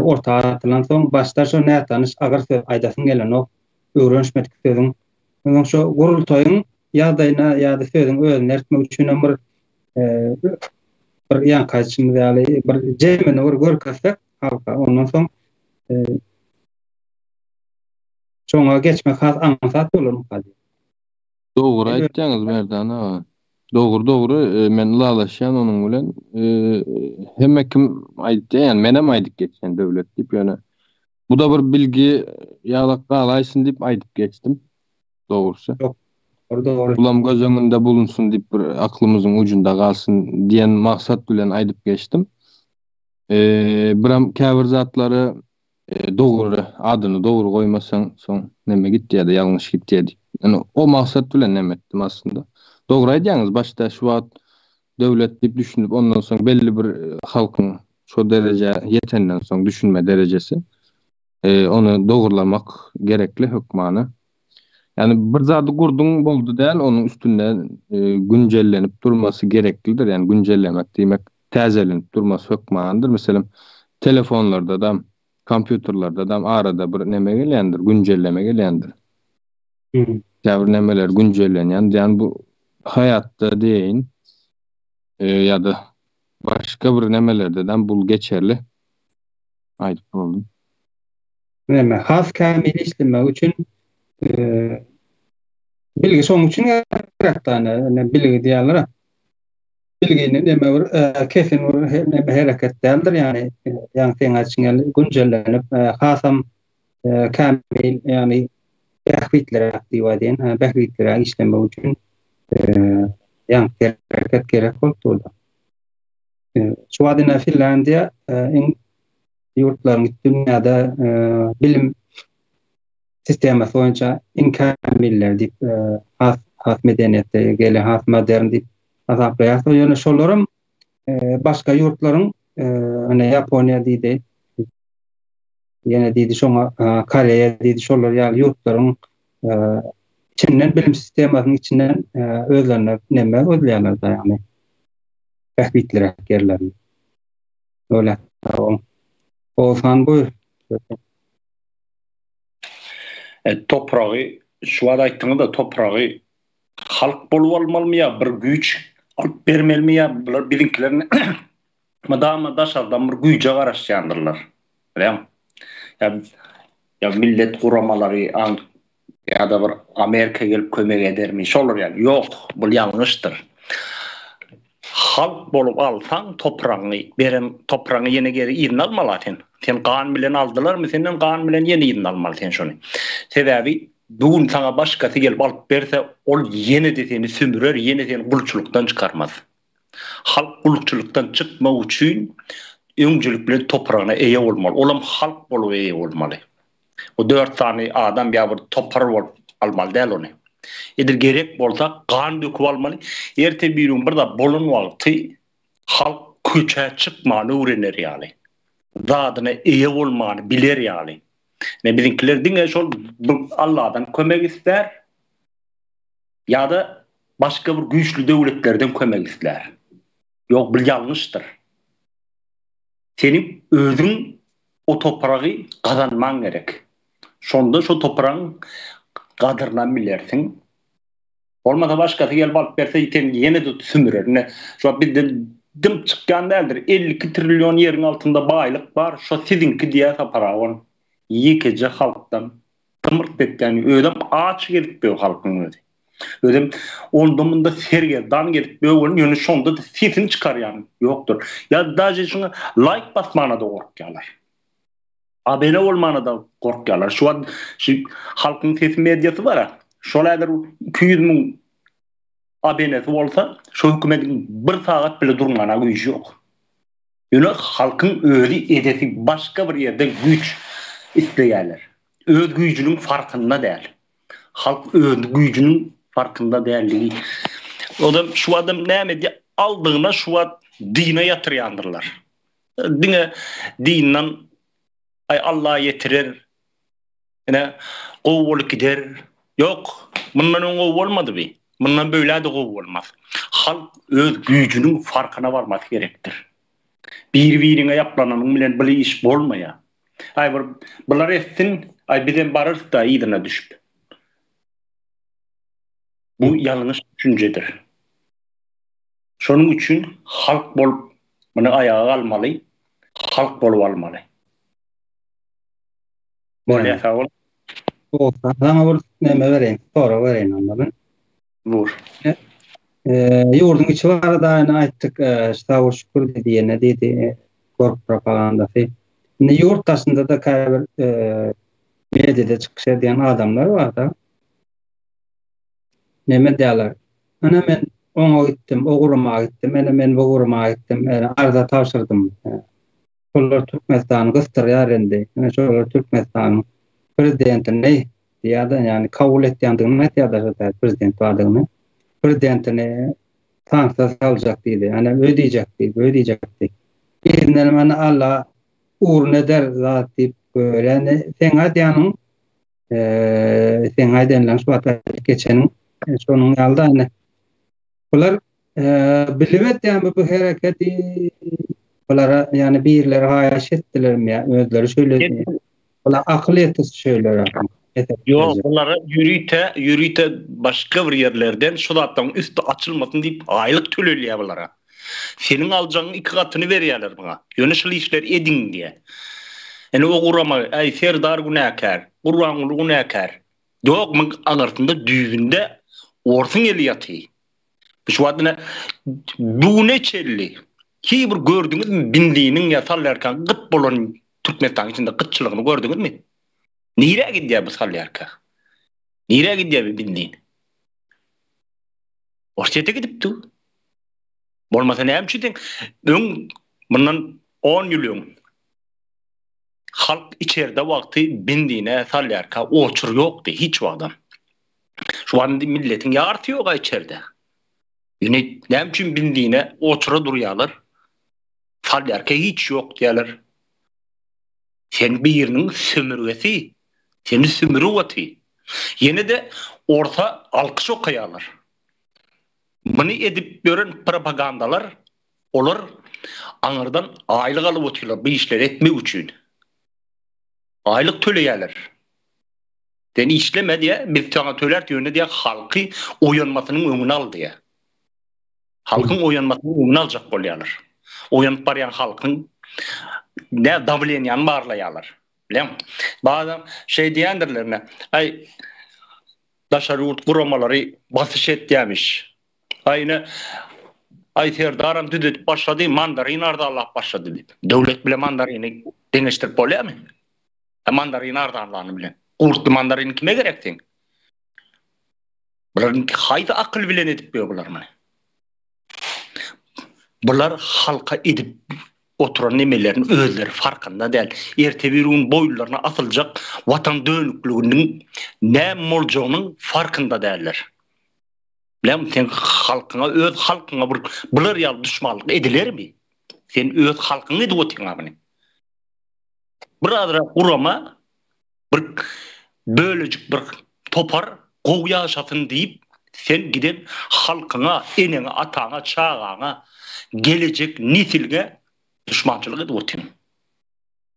orta atylan soň başda şo nätanyş agyr söz aýdasyň gelenok, öwrenişmedik sözüň. Onsoň şo gurultaýyň ýagdaýyna ýa-da sözüň özüni eritmek üçinem bir bir ýaňky aýdyşymyz ýaly bir jemini bir görkezsek halka ondan soň şoňa geçmek has aňsat bolarmyka diýip. Dogry aýtýaňyz Merdan aga. Dogry dogry men ylalaşýan onuň bilen. Hemme kim aýtýar, ýani menem aýdyp geçýän döwlet diýip ýöne bu da bir bilgi ýalak galaýsyn diýip aýdyp geçdim. Dogrusy. Dogry dogry. Bulam göz öňünde bulunsun diýip bir aklymyzyň ujunda galsyn diýen maksat bilen aýdyp geçdim. Biram käbir zatlary Dogry adyny dogry goýmasaň soň neme gitýädi ýalňyş gitýä diýip. Ýöne o maksat bilen neme etdim aslynda. Dogry aýdýaňyz başda şu wagt döwlet diýip düşünip ondan soň belli bir halkyň şo derejä ýetenden soň düşünme derejesi ony dogurlamak gerekli hökmany. Ýani bir zady gurduň boldy däl onuň üstünde günjellenip durmasy gereklidir ýani günjellemek diýmek täzelenip durmasy hökmanydyr. Meselem, telefonlarda-da, kompýuterlerde-de arada bir neme gelýändir, güncelleme gelýändir. Käbir nemeler güncellenýän, ýani bu haýatda diýeýin, ýa-da başga bir nemelerde-de bul geçerli. Aýdyp boldum. Näme, has kämil işlemek üçin bilgi şonuň üçin gerek däl, bilgi diýýärler. Bilgini neme bir kesin bir neme hereket däldir, ýagny ýaňy seň aýdyşyň ýaly güncellenip hasam kämil, ýagny bähbitliräk diýip aýdaýyn, bähbitliräk işlemek üçin ýaňky hereket gerek bolup durdy. Şu wagt ine Finlandiýa iň ýurtlaryň dünýäde bilim sistemasy boýunça iň kämiller diýip has has medeniýetli gelen has modern diýip hasaplaýarys. Ýöne şolaram başga ýurtlaryň ine Ýaponiýa diýdi. Ýene diýdi şoňa Koreýa diýdi şolar ýaly ýurtlaryň içinden bilim sistemasynyň içinden özlerine neme gözleýärler da ýagny bähbitliräk ýerlerini. Öyle. Oguzhan buýur. E, topragy şu wagt aýtdyňyz-da topragy halk bolup almalymy ýa bir güýç alyp bermelimi ýa bular biziňkiler mydama daşardan bir güýje garaşýandyrlar. Bilýäňmi? Ýa ýa millet guramalary ýa-da bir Amerika gelip kömek edermi? Şolar ýaly. Ýok, bul ýalňyşdyr. Halk bolup alsaň topragyňy, beren topragyňy ýene geri yzyna almaly sen. Sen gan bilen aldylarmy senden gan bilen ýene yzyna almaly sen şony. Sebäbi bu gün saňa başgasy gelip alyp berse ol ýene-de seni sümürer, ýene seni gulçulykdan çykarmaz. Halk gulçulykdan çykmak üçin öňjülik bilen topragyna eýe bolmaly. Olam halk bolup eýe bolmaly. O dört sany adam ýa bir topar bolup almaly däl ony. Edil gerek bolsa gan döküp almaly. Erte bir gün bir zat bolan wagty halk köçä çykmany öwrener ýaly. Zadyna eýe bolmany biler ýaly. Ne biziňkiler diňe şol Alladan kömek islär ýa-da başga bir güýçli döwletlerden kömek islär. Ýok, bu ýalňyşdyr. Seniň özüň o topragy gazanmaň gerek. Şonda şo topragyň gadyrynam bilersiň. Bolmasa başgasy gelip alyp berse seni ýene-de sümürer. Ine, şu wagt bizden dymyp çykýan däldir. 52 trillion ýeriň altynda baýlyk bar, şo siziňki diýýär Sapar aga. Ýekeje halkdan Gymyrt etýän özem aç gezip ýör halkyň özi. Özem onda-munda sergezdan gezip ýör welin ýöne şonda-da sesini çykarýan ýokdur. Ýa daže şuňa laýk basmana-da gorkýarlar. Abene bolmana-da gorkýarlar. Şu wagt şu halkyň sesi mediasy bar-a. Şol häzir 200 müň abenesi bolsa, şu hökümediň bir sagat bile durmana güýji ýok. Ýöne halkyň özi edesi başga bir ýerden güýç isleýärler. Öz güýjüniň farkynda däl. Halk öz güýjüniň farkynda dälligi. Odam şu adam näme edýär? Aldygyna şu wagt dine ýatyrýandyrlar. Diňe dinden aý Allah ýetirer. Ine, gowy bolup gider. Ýok, mundan öň gowy bolmady bi. Mundan beýläk-de gowy bolmaz. Halk öz güýjüniň farkyna barmasy gerekdir. Biri-biriňe ýaplananyň bilen bul iş bolmaýar. Aý bir bular etsin, aý bizem bararys-da yzyna düşüp. Bu ýalňyş düşünjedir. Şonuň üçin halk bolup muny aýaga galmaly, halk bolup almaly. Bolýar sag bol. Saňa bir neme bereýin, sorag bereýin onda men. Bur. Ýurduň içi barada ýene aýtdyk, sag bol şükür diýdi ýene diýdi, gorky propagandasy. Indi ýurt daşynda-da käbir mediada çykyş edýän adamlar bar-da. Neme diýýärler? Ene men oňa gitdim, o gurama gitdim, ene men bu gurama gitdim, ene arza tabşyrdym. Şolar Türkmenistany gysdyrýar indi. Ene şolar Türkmenistanyň prezidentini diýýär-de, ýagny kabul etýändigini aýtýar-da şo taýda prezident bardygyny. Prezidentini sanksiýa saljak diýdi. Ene öý diýjek diýdi, öý diýjek diýdi. Yzyndan ene Alla ugruna eder zat diýip görýär. Indi seň aýdýanyň seň aýdanlaryň şu wagt aýdyp geçeniň şonuň ýaly-da indi. Bular bilip edýärmi bu hereketi? Bulara ýagny birileri haýyş etdilermi ýa özleri şeýle Bular akyl ýetirse şeýle. Ýok, bulara ýörite, ýörite başga bir ýerlerden şu zatlaryň üsti açylmasyn diýip aýlyk tölelýär bulara. Seniň aljagyň iki gatyny berýärler muňa. Ýöne şul işleri ediň diýýär. Ine o gurama, äý Serdar günäkär, Gurbanguly günäkär. Ýok, muň aňyrsynda düýbünde orsuň eli ýaty. Bu şu wagt ine bu güne çenli hiý bir gördüňizmi benziniň ýa salýarkaň gyt bolan Türkmenistanyň içinde gytçylygyny gördüňizmi? Nirä gidýär bu salýarka? Nirä gidýär bu benzin? Orsýete gidipdi. Bolmasa näme üçin sen öň mundan 10 ýyl öň halk içerde wagty benzine salýarka oçur ýokdy hiç wagtam. Şu wagt indi milletiň ýarysy ýok-a içerde. Ýöne näme üçin benzine oçura durýarlar? Salýarka hiç ýok diýýärler. Sen biriniň sömürgesi, seni sümürip oty. Ýene-de orsa alkyş okaýarlar. Muny edip ýören propagandalar olar aňyrdan aýlyk alyp otyrlar bu işleri etmek üçin. Aýlyk töleýärler. Sen işleme diýýär, biz saňa töläris ýöne diýýär halky oýanmasynyň öňüni al diýýär. Halkyň oýanmasynyň öňüni aljak bolýarlar. Oýanyp barýan halkyň nä dawleniýany barlaýarlar. Bilýäňmi? Bazan şeý diýendirler ine, aý daşary ýurt guramalary basyş etýämiş. Aý ine aý Serdaram düzedip başlady, mandarin arzanlap başlady diýip. Döwlet bile mandarini deňeşdirip bolýarmy? Mandarin arzanlany bilen. Gurtly mandarin kime gerek seň? Bular haýsy akyl bilen edip ýör bular muny? Bular halka edip oturan nemelerini özleri farkynda däl. Erte bir gün boýunlaryna asyljak watan dönükliginiň näme boljagynyň farkynda däller. Bilem sen halkyňa öz halkyňa bir bular ýaly duşmanlyk edilermi? Sen öz halkyňa edip otyň muny. Bir azrak gurama Bir bölejik bir topar gowy ýaşasyn diýip sen giden halkyňa, eneňe, ataňa, çagaňa, gelejek nesilňe duşmançylyk edip otyň.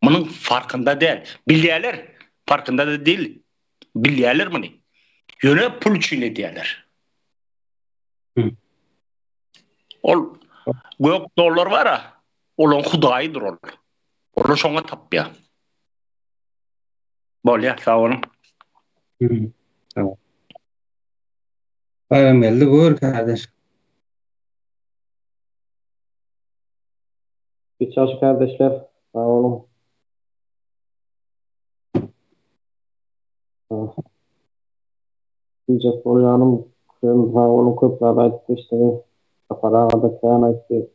Munuň farkynda däl. Bilýäler, farkynda-da dil. Bilýäler muny. Ýöne pul üçin edýäler. Ol gök dollar bar-a, olaň hudaýydyr ol. Olar şoňa tapýar. Bolýar, sag boluň. Sag bol. Baýramgeldi buyur kardeş. Giç ýagşy kardeşler, sag boluň. Diýjek bolýanym hem sag boluň köp zat aýdyp geçdiňiz. Sapar aga-da kän aýtdy.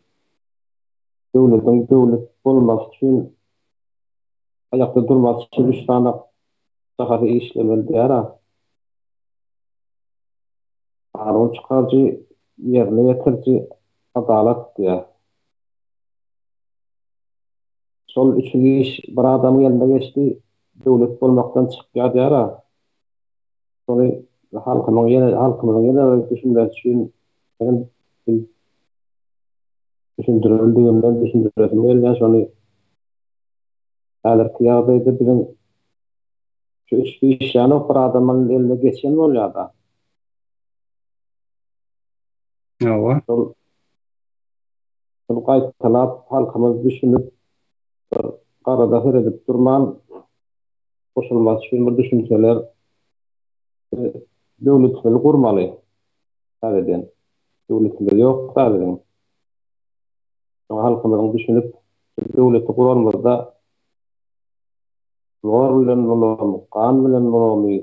Döwletiň döwlet bolmasy üçin Aýakda durmak üçin üç sany jahazy işlemeli diýýär-ä. Kanun çykaryjy, ýerine ýetiriji, adalat diýýär. Şol üçüň iş bir adamyň eline geçdi, döwlet bolmakdan çykýar diýýär-ä. Şony halkymyň ýene halkymyzyň ýene bir düşünmesi üçin menem düşündireldigimden düşündiresim gelýär şony. Häzirki ýagdaýda biziň şu üsti işlänok bir adamyň eline geçen bolýada. Hawa. Şol şol gaýtalap halkymyz düşünip bir garada seredip durman goşulmasy üçin bir düşünseler döwletimizi gurmaly täzeden. Döwletimiz ýok-da biziň. Şoňa halkymyzyň düşünip, şu döwleti guranymyzda zor bilen bolarmy, gan bilen bolarmy,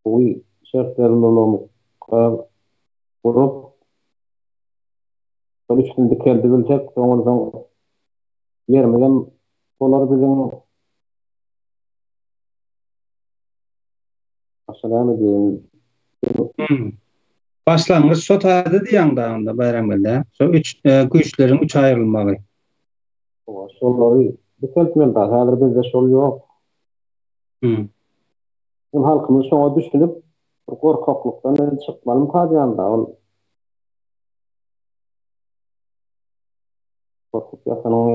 gowy şertler bilen bolarmy, gurup, şol üstüni dikeldibilsek, soň onsoň ýerimizem bolar biziň. Başga näme diýeýin? Başlangyç şo taýda diýýäň-dä onda Baýramgeldi, hä? Şo üç güýçleriň üç aýrylmagy. Hawa, şolary dikeltmeli-dä, häzir bizde şol ýok. Biziň halkymyz şoňa düşünip, bir gorkaklykdan indi çykmalymyka diýýän-dä, ol gorkup ýatanyň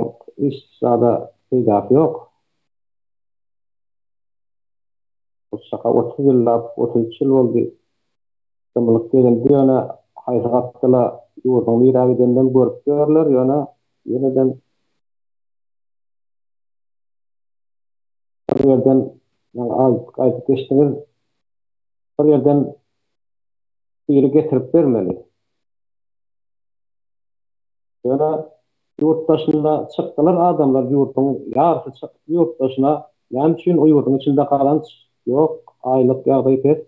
hiç zada peýdasy ýok. Bu çaka 30 ýyllap, 33 ýyl boldy. Dymylyk gelindi ýöne haýsy gapdala ýurduň nirä gideninem görüp ýörler, ýöne ýeneden bir ýerden ýaňy aýdyp geçdiňiz, bir ýerden biri getirip bermeli. Ýöne ýurt daşynda çykdylar adamlar ýurduň ýarysy çykdy ýurt daşyna näme üçin o ýurduň içinde gazanç ýok aýlyk ýagdaý pes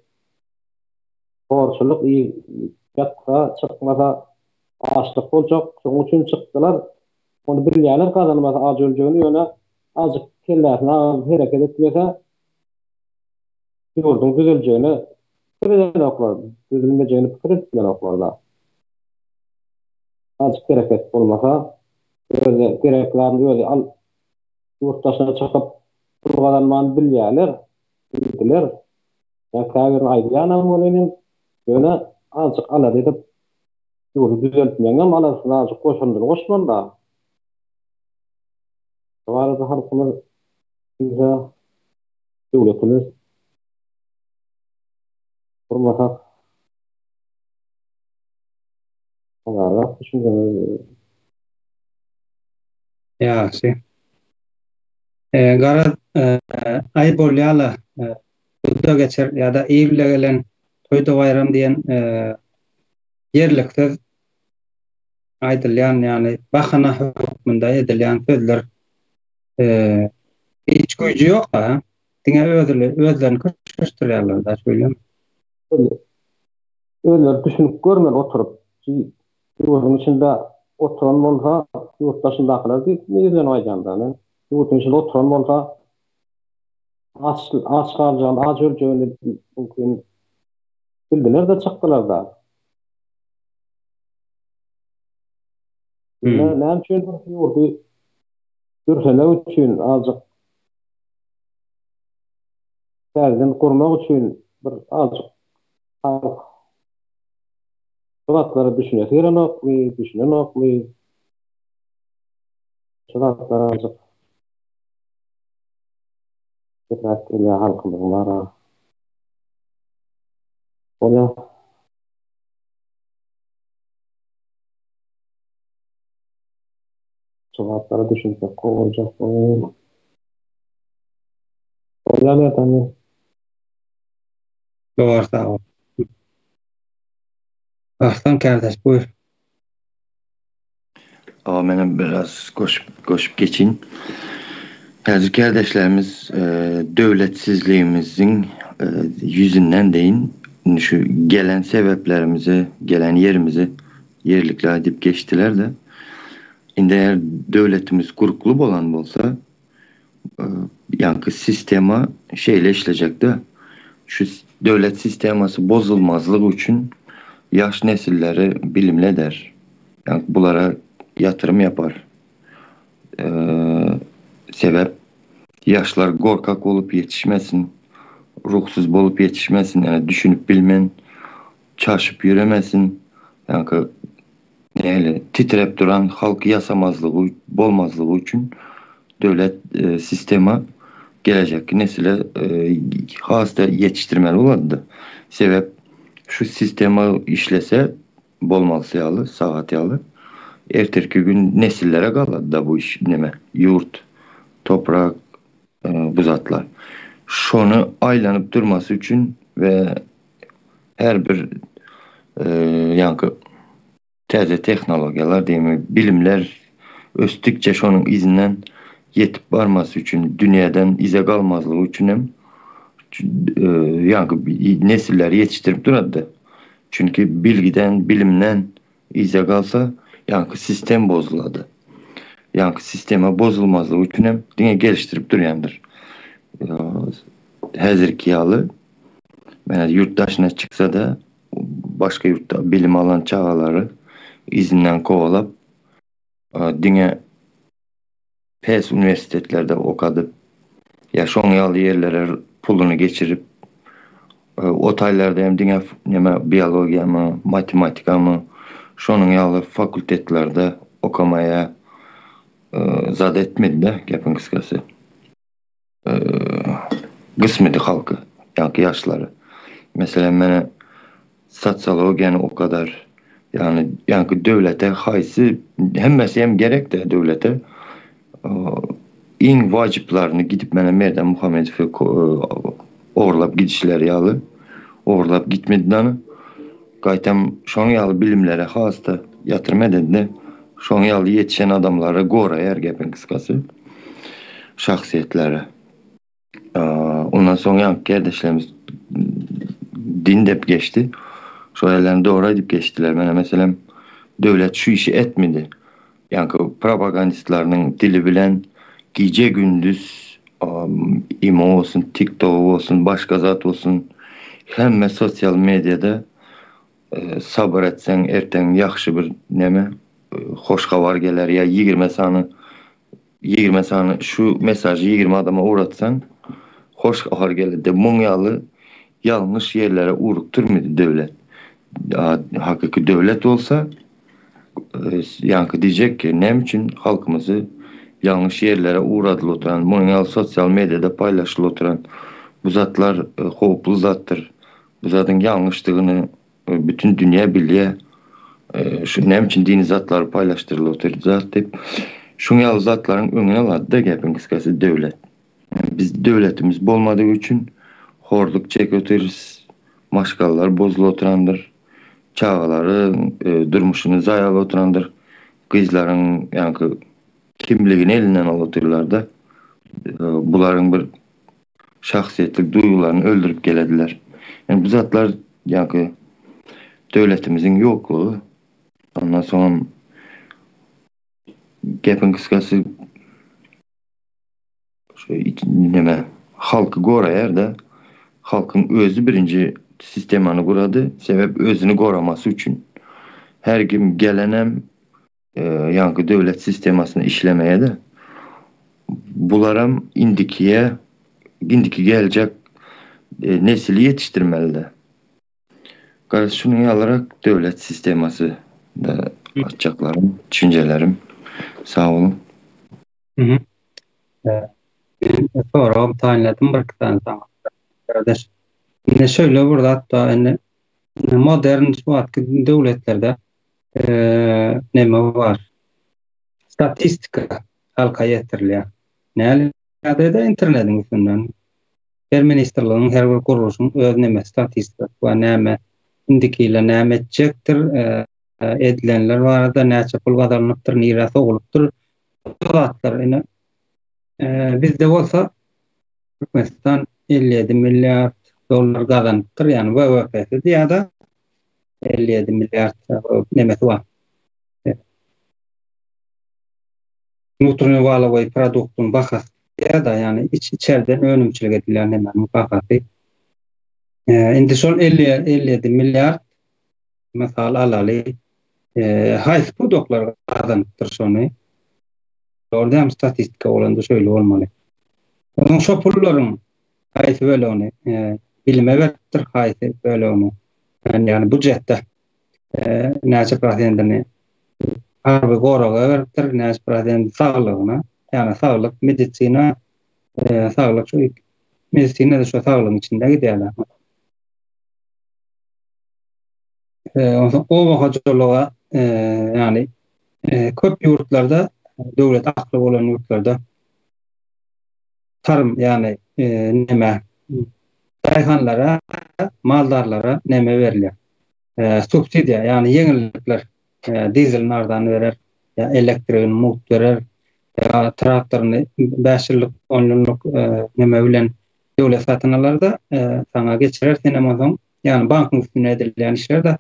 horçulyk ýatsa çykmasa açlyk boljak şonuň üçin çykdylar ony bilýärler gazanmasa aç öljegini ýöne azjyk kellesini agyryp hereket etmese ýurduň düzeljegini pikir edenoklar düzülmejegini pikir edip bilenoklarda. Azjyk hereket bolmasa, özi gerek zadyny özi al, ýurt daşyna çykyp pul gazanmany bilýärler, bildiler. Ýa käbirini aýdýanam welin, ýöne azjyk alada edip ýurdy düzeltmegiňem aladasyna azjyk goşundyny goşmaly-da. Şu barada halkymyz bilse, döwletimiz gurmasak. Olarrak düşünjeňiz. Ýagşy. Garaz, aý bolýa-la, bu-da geçer ýa-da il bile gelen toý-da baýram diýen ýerliksiz aýdylýan, ýagny bahana hökmünde edilýän sözler hiç güýji ýok-a, diňe özlerini köşeşdirýärler-dä, şeýlemi? Özleri düşünip görmeli oturyp. Ýurduň içinde oturan bolsa, ýurt daşyndakylar diýip ýüzlenip aýdýan-da men. Ýurduň içinde oturan bolsa aç aç galjagyny, aç öljegini mümkin bildiler-de çykdylar-da. Ýöne näme üçin ýurdy dürsemek üçin azjyk täzeden gurmak üçin bir azjyk Halk bu zatlara düşünesi gelenokmy, düşünenokmy? Şu zatlar azjyk köpräk gelýär halkymyzyň bara. Bolýar. Şu zatlara düşünsek gowy boljak. Bolýar Merdan. Dogry sag bol. Arslan kardeş buyur. Awa menem biraz goşup goşup geçin. Häzir kardeşlerimiz e, döwletsizligimiziň e, ýüzünden deýin şu gelen sebäplerimizi, gelen ýerimizi ýerlikli aýdyp geçdiler de. Indi eğer döwletimiz gurply bolan bolsa, ýaňky sistema şeýle işlejekde, şu döwlet sistemasy bozulmazlygy üçin ýaş nesilleri bilimli eder. Ýaňky bulara ýatyrym ýapar. Sebäp ýaşlar gorkak bolup ýetişmesin, ruhsuz bolup ýetişmesin, ýagny düşünip bilmen, çaşyp ýöremesin, ýaňky Nähili titrep duran halk ýasamazlygy bolmazlygy üçin döwlet sistema gelejekki nesile has-da ýetişdirmeli bolardy. Sebäp şu sistema işlese bolmalysy ýaly, sagat ýaly ertirki gün nesillere galardy-da bu iş neme ýurt, toprak bu zatlar. Şony aýlanyp durmasy üçin we her bir ýaňky. Täze tehnologiýalar diýmek, bilimler ösdükçe şonuň yzyndan ýetip barmasy üçin, dünýäden yza galmazlygy üçin hem ýaňky nesilleri ýetişdirip durady. Çünki bilgiden, bilimden yza galsa, ýaňky sistem bozulady. Ýaňky sistema bozulmazlygy üçin hem diňe gelişdirip durýandyr. Häzirki ýaly, menä ýurt daşyna çyksa-da, başga ýurtda bilim alan çagalary yzyndan kowalap, diňe pes uniwersitetlerde okadyp, ýa şoň ýaly ýerlere puluny geçirip, o taýlarda hem diňe neme biologiýamy, matematikamy, şonuň ýaly fakultetlerde okamaýa zat etmedi-de, gepiň gysgasy. Gysmydy halky, ýaňky ýaşlary. Meselem, meni sosiologiýany okadar, ýagny ýaňky döwlete haýsy, hemmesi hem gerek-dä döwlete. Iň wajyplaryny gidip mene Merdan Muhammedowy ogurlap gidişleri ýaly, ogurlap gitmedi dany. Gaýtam şoň ýaly bilimlere has-da ýatyrym edende, şoň ýaly ýetişen adamlary goraýar gepiň gysgasy. Şahsyýetleri. Ondan soň ýaňky kärdeşlerimiz din dep geçdi. Şo ýerlerini dogry aýdyp geçdiler. Mena meselem döwlet şu işi etmedi. Ýaňky propagandistleriniň dili bilen gije-gündiz imo bolsun, tiktok bolsun, başga zat bolsun hemme sosial mediada sabyr etseň erteň ýagşy bir neme hoş habar geler ýa 20 sany 20 sany şu mesajy 20 adama ugratsaň hoş habar geler diýip muň ýaly ýalňyş ýerlere ugrukdyrmady döwlet. Hakyky döwlet bolsa Ýaňky diýjek ki, näme üçin halkymyzy ýalňyş ýerlere ugradylyp oturan, munuň ýaly sosial mediada paýlaşylyp oturan bu zatlar howply zatdyr. Bu zadyň ýalňyşdygyny bütin dünýä bilýär. Şu näme üçin dini zatlary paýlaşdyrylyp otyr zat diýip, şuň ýaly zatlaryň öňüni alady-da gepiň gysgasy döwlet. Biz döwletimiz bolmadygy üçin horluk çekip otyrys, maşgalalar bozulyp oturandyr. Çagalaryň durmuşyny zaýalap oturandyr. Gyzlaryň ýaňky kimligini elinden alyp otyrlar-da. Bularyň bir şahsyýetlik duýgularyny öldürip gelediler. Ýani bu zatlar ýaňky döwletimiziň ýoklugy. Ondan soňam gepiň gysgasy Şu neme halky goraýar-da. Halkyň özi birinji sistemany gurady, sebäp özüni goramasy üçin. Her kim gelenem ýaňky döwlet sistemasyny işlemeýä-de. Bularam indikiýe, indiki geljek nesili ýetişdirmeli-de. Garaz şunuň ýalyrak döwlet sistemasy da açjaklarym, düşünjelerim. Sag boluň. Mhm. Men soragym taýynladym bir iki sany saňa. Kardeş. Indi şöyle bir zat da indi modern şu wagtky döwletlerde neme bar? Statistika halka ýetirilýär. Näle ýagdaýda internetiň üstünden her ministrligiň, her bir gurluşyň öz neme statistikasy bar, näme indiki ýyla näme etjekdir, edilenler barada näçe pul gazanylypdyr, nirä sowulypdyr, bu zatlar ine bizde bolsa Türkmenistan 57 milliard dollar gazanypdyr, ýagny WWP-si diýýär-de 57 milliard nemesi bar. Wnutreniý walowoý produktyň bahasy diýýär-de, ýagny iç içerden önümçilik edilýän nemäniň bahasy. Indi şol 57 milliard mysal alaly, haýsy pudaklar gazanypdyr şony? Dogry dälmi statistika bolanda şeýle bolmaly. Onuň şo pullaryň haýsy bölegini bilime beripdir, haýsy bölegini ýagny budjetde näçe prosentini harby goraga beripdir, näçe prosent saglygyna, ýagny saglyk, medisina, saglyk şu medisina-da şu saglygyň içinde gidýär. Onsoň oba hojalyga, ýagny köp ýurtlarda, döwlet akly bolan ýurtlarda tarym, ýagny neme daýhanlara, maldarlara neme berilýär? Subsidiýa, ýagny ýeňillikler. Dizelini arzan berer, ýa elektrigini mugt berer, ýa traktoryny 5 ýyllyk, 10 ýyllyk neme bilen döwlet satyn alar-da, saňa geçirer, senem onsoň, ýagny bankyň üstünde edilýän işler-de,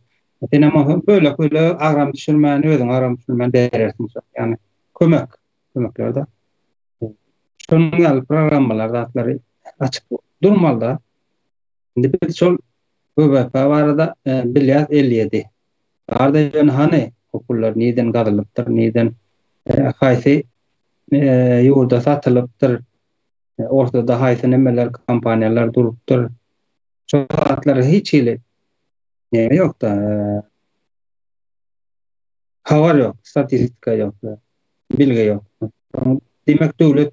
senem onsoň bölek-bölek agram düşürmän, özüňe agram düşürmän berersiň şo. Ýagny kömek, kömekler-de. Şonuň ýaly programmalar zatlary açyk durmaly-da. Indi biz şol BBP barada bilýäs 57. Barda ýöne hany o pullar nirden gazylypdyr, nirden haýsy ýurda satylypdyr, ortada haýsy nemeler kompaniýalar durupdyr. Şol zatlar hiç hili neme ýokda. Habar ýok, statistika ýok, bilgi ýok. Diýmek döwlet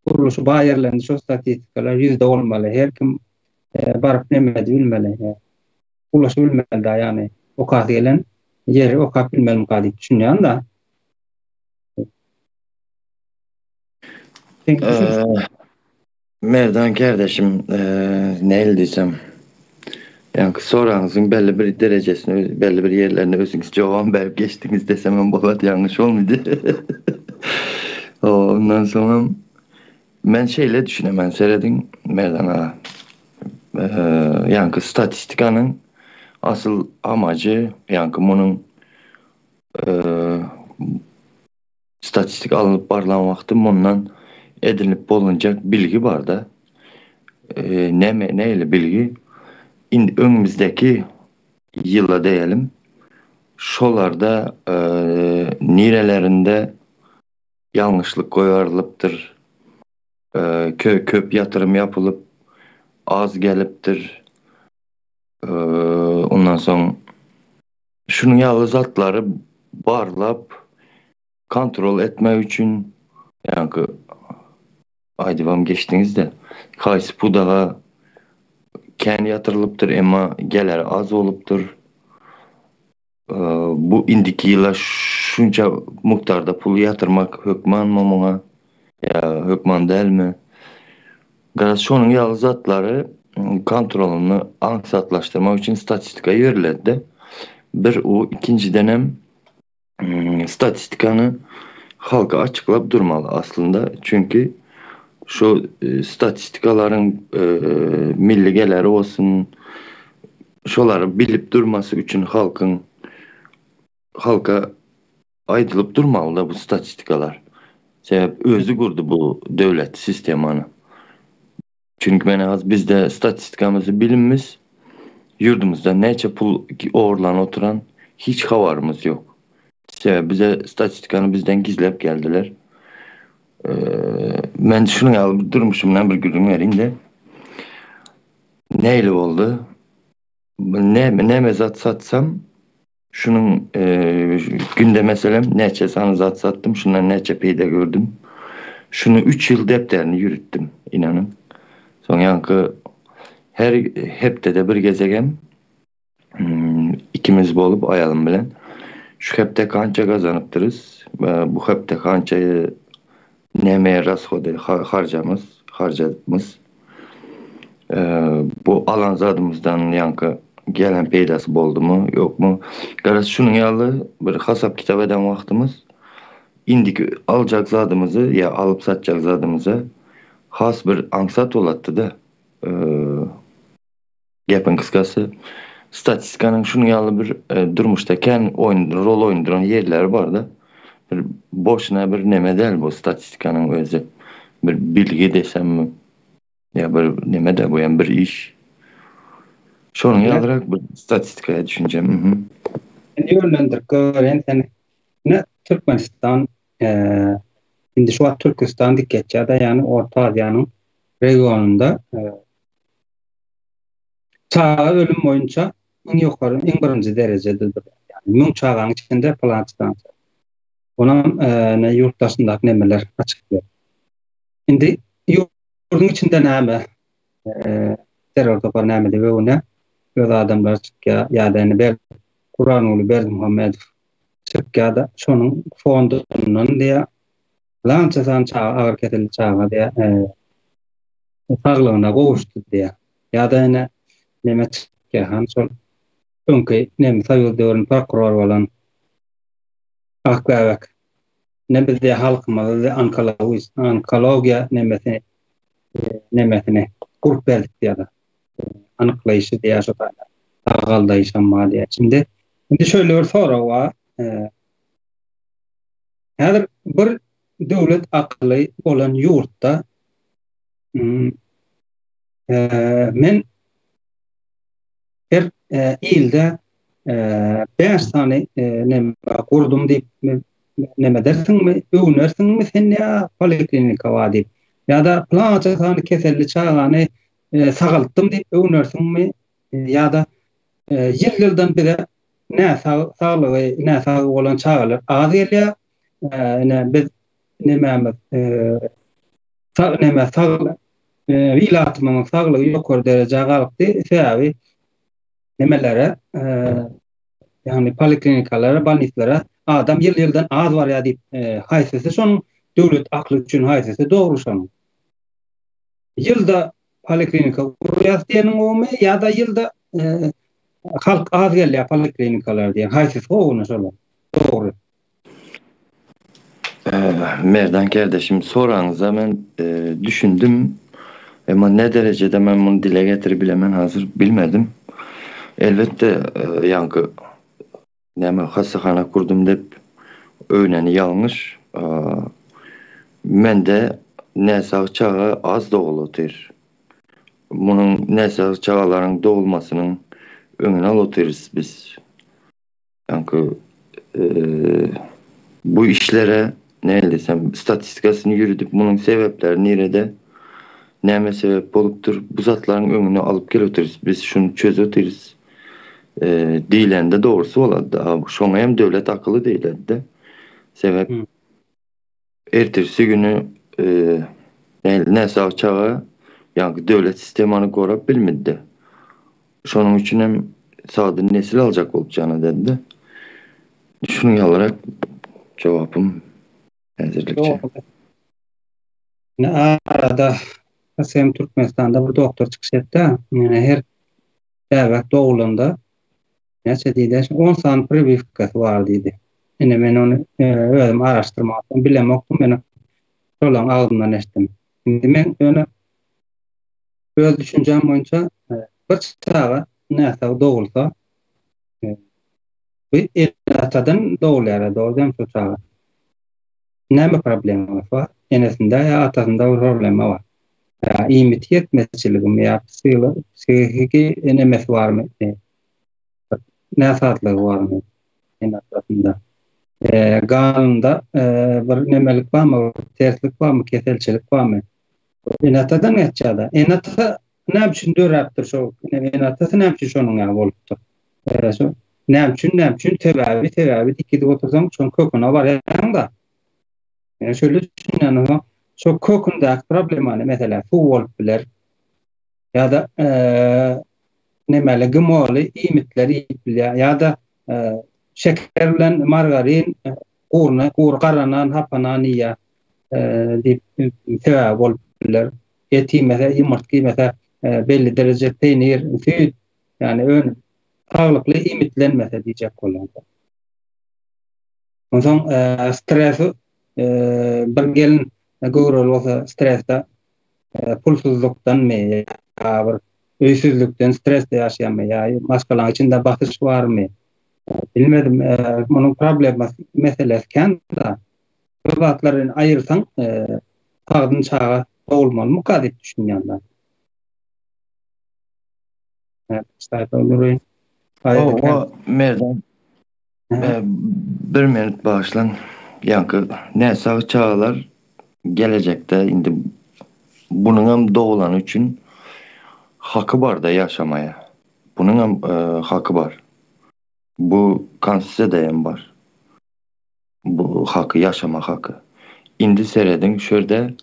gurluşy bar ýerlerinde şol statistikalar ýüzde bolmaly. Her kim baryp neme edip bilmeli. Ulaşyp bilmeli da ýagny okasy gelen ýeri okap bilmelimka diýip düşünýän da. Merdan kardeşim, nähili diýsem, ýaňky soragyňyzyň belli bir derejesini, belli bir ýerlerine özüňiz jogap berip geçdiňiz desem hem bolar, ýalňyş bolmady. Ondan soňam men şeýle düşünemen, serediň Merdan aga. Ýaňky statistikanyň asyl amajy, ýaňky munuň Statistika alnyp barlan wagty mundan edinip bolunjak bilgi barda. Näme nähili bilgi? Indi öňümizdäki ýyla diýelim, şolarda nirelerinde ýalňyşlyk goýarylypdyr, köp ýatyrym ýapylyp, az gelipdir. Ondan soň Şunuň ýaly zatlary barlap, kontrol etmek üçin, ýaňky aýdybam geçdiňiz-de, haýsy pudaga kän ýatyrylypdyr, emma geleri az bolupdyr. Bu indiki ýyla şunça mukdarda pul ýatyrmak hökmanmy muňa ýa hökman dälmi? Garaz, şonuň ýaly zatlary kontrolyny aňsatlaşdyrmak üçin statistika ýöriledi-de. Bir u, ikinjidenem statistikany halka açyklap durmaly aslynda. Çünki şu statistikalaryň milli geleri bolsun, şolary bilip durmasy üçin halkyň halka Aýdylyp durmalyda bu statistikalar. Sebäp özi gurdy bu döwlet sistemany. Çünki men az bizde statistikamyzy bilimmiz ýurdumyzda näçe pul ogurlan oturan hiç habarymyz ýok. Sebäp bize statistikany bizden gizlep geldiler. Men şunuň ýaly bir durmuşymdan bir gürrüň bereyinde. Nähili boldy? Näme näme zat satsam Şunuň günde meselem näçe sany zat satdym, şundan näçe peýda gördüm. Şuny üç ýyl depderini ýüritdim, ynanyň. Soň ýaňky her hepdede bir gezegem ikimiz bolup aýalym bilen şu hepde kança gazanypdyrys, bu hepde kança nämeye rashody harjamyz, harjadymyz. Bu alan zadymyzdan ýaňky gelen peýdasy boldumy, ýokmy? Garaz şunuň ýaly bir hasap kitap eden wagtymyz indiki aljak zadymyzy ýa alyp satjak zadymyza has bir aňsat bolatdy-da. Gepiň gysgasy, statistikanyň şunuň ýaly bir durmuşda kän oýun rol oýnadyran ýerleri bar-da. Bir boşuna bir neme däl bu statistikanyň özi. Bir bilgi desemmi ýa bir neme-de bu hem bir iş. Şonuň ýalyrak bir statistikaya düşünjem. Mhm. Seni ýönlendirip goýbereýin seni. Ine Türkmenistan indi şu wagt Türküstan diýip geçýär-de, ýagny Orta Aziýanyň regionynda Çaga ölüm boýunça iň ýokary, iň birinji derejede durýar. Ýagny 1000 çaganyň içinde pylançadan. Onam ne ýurt daşyndaky nemeler açyklaýar. Indi ýurduň içinde näme? Terror topary näme diýip öwüne öz adamlary çykýar ýa-da indi ber Gurbanguly Berdimuhamedow çykýar-da şonuň fondundan diýýär. Pylança sany çaga agyr keselli çaga diýýär. Saglygyna gowuşdy diýýär. Ýa-da ene neme çykýar han şol öňki neme soýuz döwründe prokuror bolan. Akbäbek. Ne biz diýýär halkymyzy onkologiýa nemesi nemesini gurup berdik diýýär. Anyklaýşy diýýär şo taýda. Sagaldaýşam bar diýýär. Şimdi indi şöyle bir sorag bar. Häzir bir döwlet akyly bolan ýurtda men her ilde 5 sany neme gurdum diýip neme dersiňmi, öwnersiňmi sen ýa poliklinika bar diýip. Ýa-da pylança sany keselli çagany sagaltdym diýip öwnersiňmi ýa-da ýyl-ýyldan bize näsag saglygy näsag bolan çagalar az gelýär. Ine biz nemämiz sag neme sag ilatymyzyň saglygy ýokary derejä galkdy. Sebäbi nemelere ýagny poliklinikalara, bolnislere adam ýyl-ýyldan az barýar diýip, haýsysy şonuň döwlet akly üçin haýsysy dogry şonuň? Ýylda poliklinika gurýas diýeniň gowumy ýa-da ýylda halk az gelýär poliklinikalara diýen haýsysy gowy şolar? Dogry. Merdan kardeşim soraňyza men düşündim. Emma ne derejede men muny dile getirip bilemen hazir bilmedim. Elbetde ýaňky näme hassahana kurdum dep öwneni ýalňyş. Mende näsag çaga az dogul otyr. Munuň näsag çagalaryň dogulmasynyň öňüni alyp otyrys biz. Ýaňky bu işlere nähili desem statistikasyny ýüridip munuň sebäpleri nirede näme sebäp bolupdyr bu zatlaryň öňüni alyp gelip otyrys biz şuny çözüp otyrys diýlende dogrusy bolady şoňa hem döwlet akyly diýiledi sebäp ertirsi güni näsag çaga ýaňky döwlet sistemany gorap bilmedi şonuň üçin hem sagdyn nesil aljak bolup jana dedi şunuň ýalyrak jogapym häzirlikçe. Ne arada hem Türkmenistanda bir doktor çykyş etdi. Her bäbek dogulanda näçe diýdi? 10 sany priwiwkasy bar diýdi. Ine men ony e, özüm araşdyrmakdan bilemokdym. Men şolaryň agzyndan eşitdim. Indi men ýöne öz düşünjem boýunça e, bir çaga näsag dogulsa e, bu ene-atadan dogulýar, dogry dämi şu çaga? Näme problemasy bar? Enesinde ýa atasynda bir problema bar. Ýa iýmit ýetmezçiligimi ýa psihiki enemesi barmy? Näsazlygy barmy ene-atasynda? E, ganynda e, bir nemelik barmy, terslik barmy, keselçilik barmy? Ene-atadan geçýär-de. Ene-ata näme üçin döräpdir şo? Ene-atasy näme üçin şonuň ýaly bolupdyr? E, şo näme üçin, näme üçin sebäbi, sebäbi diýip gidip otursaň, şoň köküne barýaň-da. Yani şöyle düşünýän oňa, şo kökündäki problemany, meselem, suw bolup biler. Ýa-da e, nemeli GMO-ly iýmitler iýip bilýär. Ýa-da e, şeker bilen margarin, e, guryny, gury gara nan, hapa nan iýýär e, diýip sebäbi bolup biler. Et iýmese, ýumurtga iýmese, e, belli dereje peýnir, süýt, ýagny önüm saglykly iýmitlenmese diýjek bolýan. Onsoň e, stres e, bir gelin göwreli bolsa stresde e, pulsuzlukdanmy ýa bir öýsüzlükden stresde ýaşaýanmy ýa maşgalaň içinde basyş barmy? Bilmedim, e, munuň problemasy meselesi kän da. Bu zatlary aýyrsaň, e, sagdyn çaga dogulmalymyka diýip düşünýän ben. Owa, Merdan. Bir minut bagyşlaň. Ýaňky näsag çagalar gelejekde indi bunuňam dogulany üçin haky barda ýaşamaýa. Bunuňam haky bar. Bu konstitusiýada hem bar. Bu haky, ýaşama haky. Indi serediň şu ýerde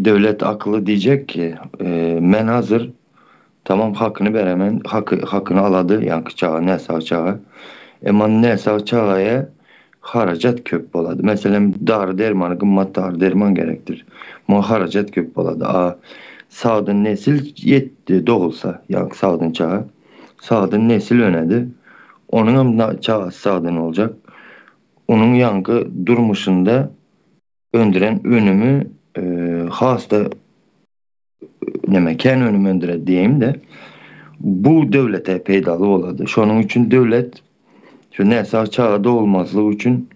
döwlet akyly diýjek ki, men hazir tamam hakyny beremen, haky hakyny alady, ýaňky çaga näsag çaga. Emma näsag çagaýa harajat köp bolady. Meselem dary dermany gymmat dary derman gerekdir. Muňa harajat köp bolady. A sagdyn nesil ýetdi dogulsa, ýaňky sagdyn çaga. Sagdyn nesil önedi. Onuňam çagasy sagdyn boljak. Onuň ýaňky durmuşynda öndüren önümi has-da neme kän önüm öndürer diýeýin-de, bu döwlete peýdaly bolady. Şonuň üçin döwlet şu näsag çaga dogulmazlygy üçin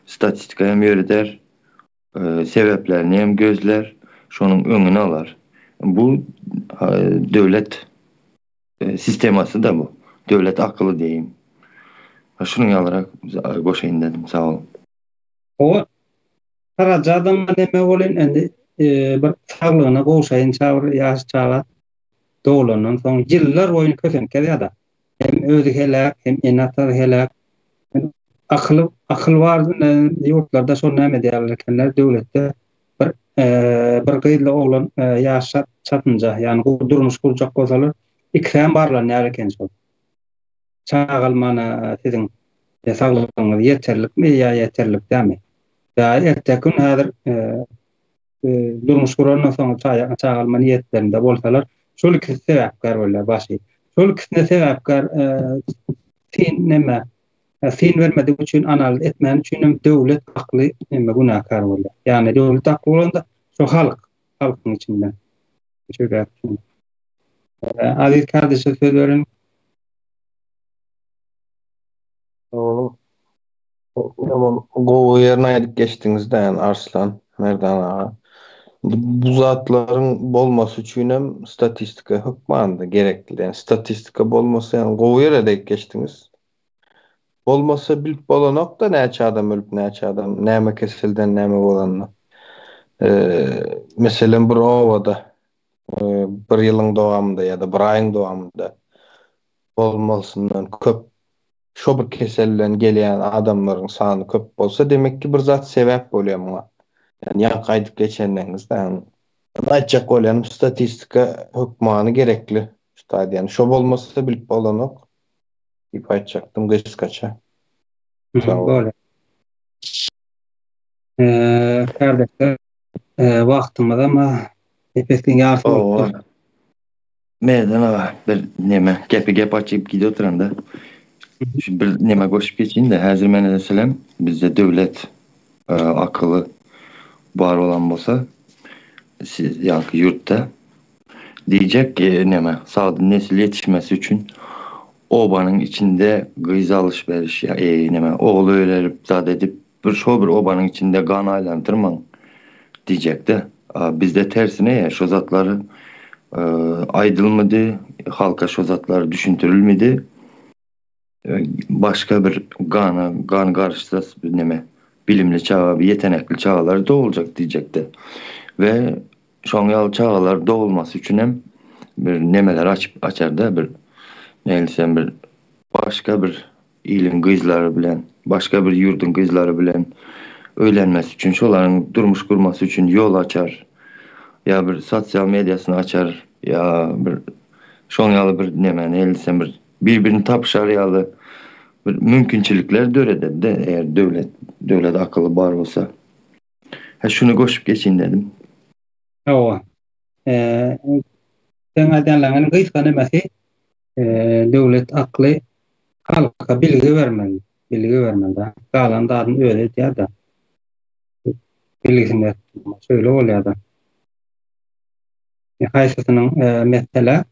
statistika hem ýöreder, sebäplerini hem gözlär, şonuň öňüni alar. Bu döwlet sistemasy-da bu. Döwlet akyly diýeýin. Şunuň ýalyrak goşaýyn dedim. Sag boluň. Hawa, Saraja adama neme bolyn indi bir saglygyna gowşaýynça bir ýaş çaga doglandan soň ýyllar boýun kösenip gezýärda. Hem özi heläk, hem ene-atasy heläk. Akyl akyl bar ýurtlarda şol näme edýärler ekenler döwletde bir bir gyzly oglan ýaş çatynja ýagny durmuş gurjak bolsalar ikisem barlanýar eken şol. Çagalmana siziň saglygyňyz ýeterlikmi ýa ýeterlik dälmi? Ýa erteki gün häzir durmuş gurandan soň çagalma niýetlerinde bolsalar, şol ikisi sebäpkär bolýar başy. Şol ikisine sebäpkär syn neme syn bermedik üçin analiz etmän üçin hem döwlet akly neme günäkär bolýar. Ýagny döwlet akly bolanda şo halk, halkyň içinde. Şeýle. Aziz kardeşe söz beriň. Oğlum, Ýaman gowy ýerini aýdyp geçdiňiz-dä ýani Arslan, Merdan aga. Indi bu zatlaryň bolmasy üçinem statistika hökmanda gerekli. Ýani statistika bolmasa ýani gowy ýere degip geçdiňiz. Bolmasa bilip bolanok-da näçe adam ölüp näçe adam näme keselden näme bolanyny. Meselem bir obada bir ýylyň dowamynda ýa-da bir aýyň dowamynda bolmalysyndan köp şo bir kesel bilen gelýän adamlaryň sany köp bolsa, demek ki bir zat sebäp bolýar muňa. Ýani ýaňky aýdyp geçenleriňizde ýani aýtjak bolýanym statistika hökmany gerekli şu taýda ýani şo bolmasa bilip bolanok diýip aýtjakdym gysgaça. Sag bol. Eee, kardeşler, wagtymyz ama epesliň ýarysy bolupdyr. Merdan aga bir neme gepi gep açyp gidip oturanda şu bir neme goşup geçeyim de häzir men meselem bizde döwlet e, akyly bar bolan bolsa siz ýaňky ýurtda diýjek e, neme sagdyn nesil ýetişmesi üçin obanyň içinde gyz alyş beriş ýa e, neme ogul öýlerip zat edip bir şo bir obanyň içinde gan aýlandyrmaň diýjekde. Bizde tersine ýa şo zatlary aýdylmady, halka şo zatlar düşündirilmedi. Başga bir gana gan garyşsa neme bilimli çaga, bir ýetenekli çagalar doguljak diýjekdi. We şoň ýaly çagalar dogulmasy üçin hem bir nemeler açyp açarda bir näbilsem bir başga bir iliň gyzlary bilen, başga bir ýurduň gyzlary bilen öýlenmesi üçin, şolaryň durmuş gurmasy üçin ýol açar, ýa bir sosial mediasyny açar, ýa bir şoň ýaly bir neme, nähili diýsem bir bir-birini tapyşar ýaly bir mümkinçilikler döreder-de, eger döwlet, döwlet akyly bar bolsa. Hä, şuny goşup geçeýin dedim. Hawa. Seň aýdýanlaryňyň gysga nemesi döwlet akly halka bilgi bermeli, bilgi bermeli da. Galan zadyny özi edýär-de. Bilgisini berip, şeýle bolýar-da. Haýsysynyň mesele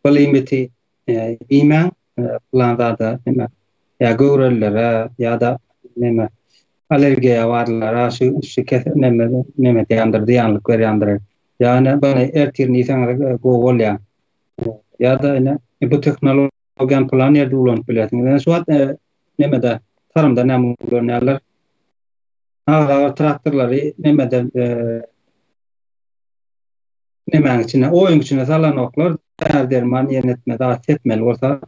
bu limiti iýmäň, plan zada neme ýa göwrelilere ýa-da neme allergiýa barlara şu şu neme neme diýendir, zyýanlyk berýändir. Ýa-ni buny ertir iýseňiz gowy bolýar. Ýa-da ine bu tehnologiýany plan ýerde ulanyp bilersiňiz. Ine şu wagt nemede tarymda näme ulanýarlar? Agyr-agyr traktorlary nemede nemäň içine, oýuň içine salanoklar, däri-derman ýerine etme zat sepmeli bolsa,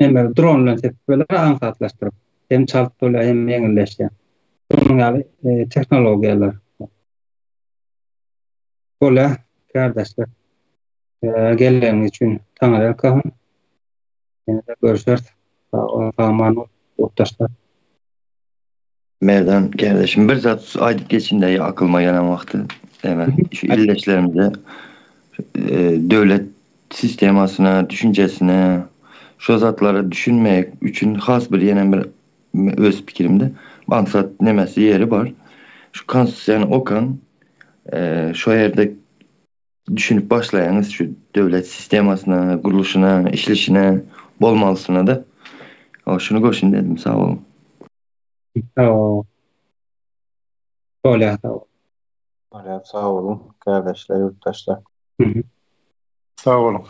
neme dron bilen sepip bolar aňsatlaşdyryp. Hem çalt bolýar, hem ýeňilleşýär. Şonuň ýaly tehnologiýalar. Bolýar, kärdeşler. Geleniňiz üçin taňryýalkasyn. Ýene-de görüşeris. Sag boluň, sag-aman boluň, ýurtdaşlar. Merdan kardeşim bir zat aýdyp geçin-de aklyma gelen wagty. Näme şu ildeşlerimize döwlet sistemasyna, düşünjesine, şo zatlara düşünmek üçin has bir ýene bir. Öz pikirimde aňsat nemesi ýeri bar. Şu konstitusiýany okaň, şo ýerde düşünip başlaýaňyz şu döwlet sistemasyna, gurluşyna, işleşine, bolmalysyna-da. Şuny goşun dedim, sag boluň. Sag bol. Bolýar, sag bol. Bolýar, sag boluň, kärdeşler, ýurtdaşlar. Sag boluň.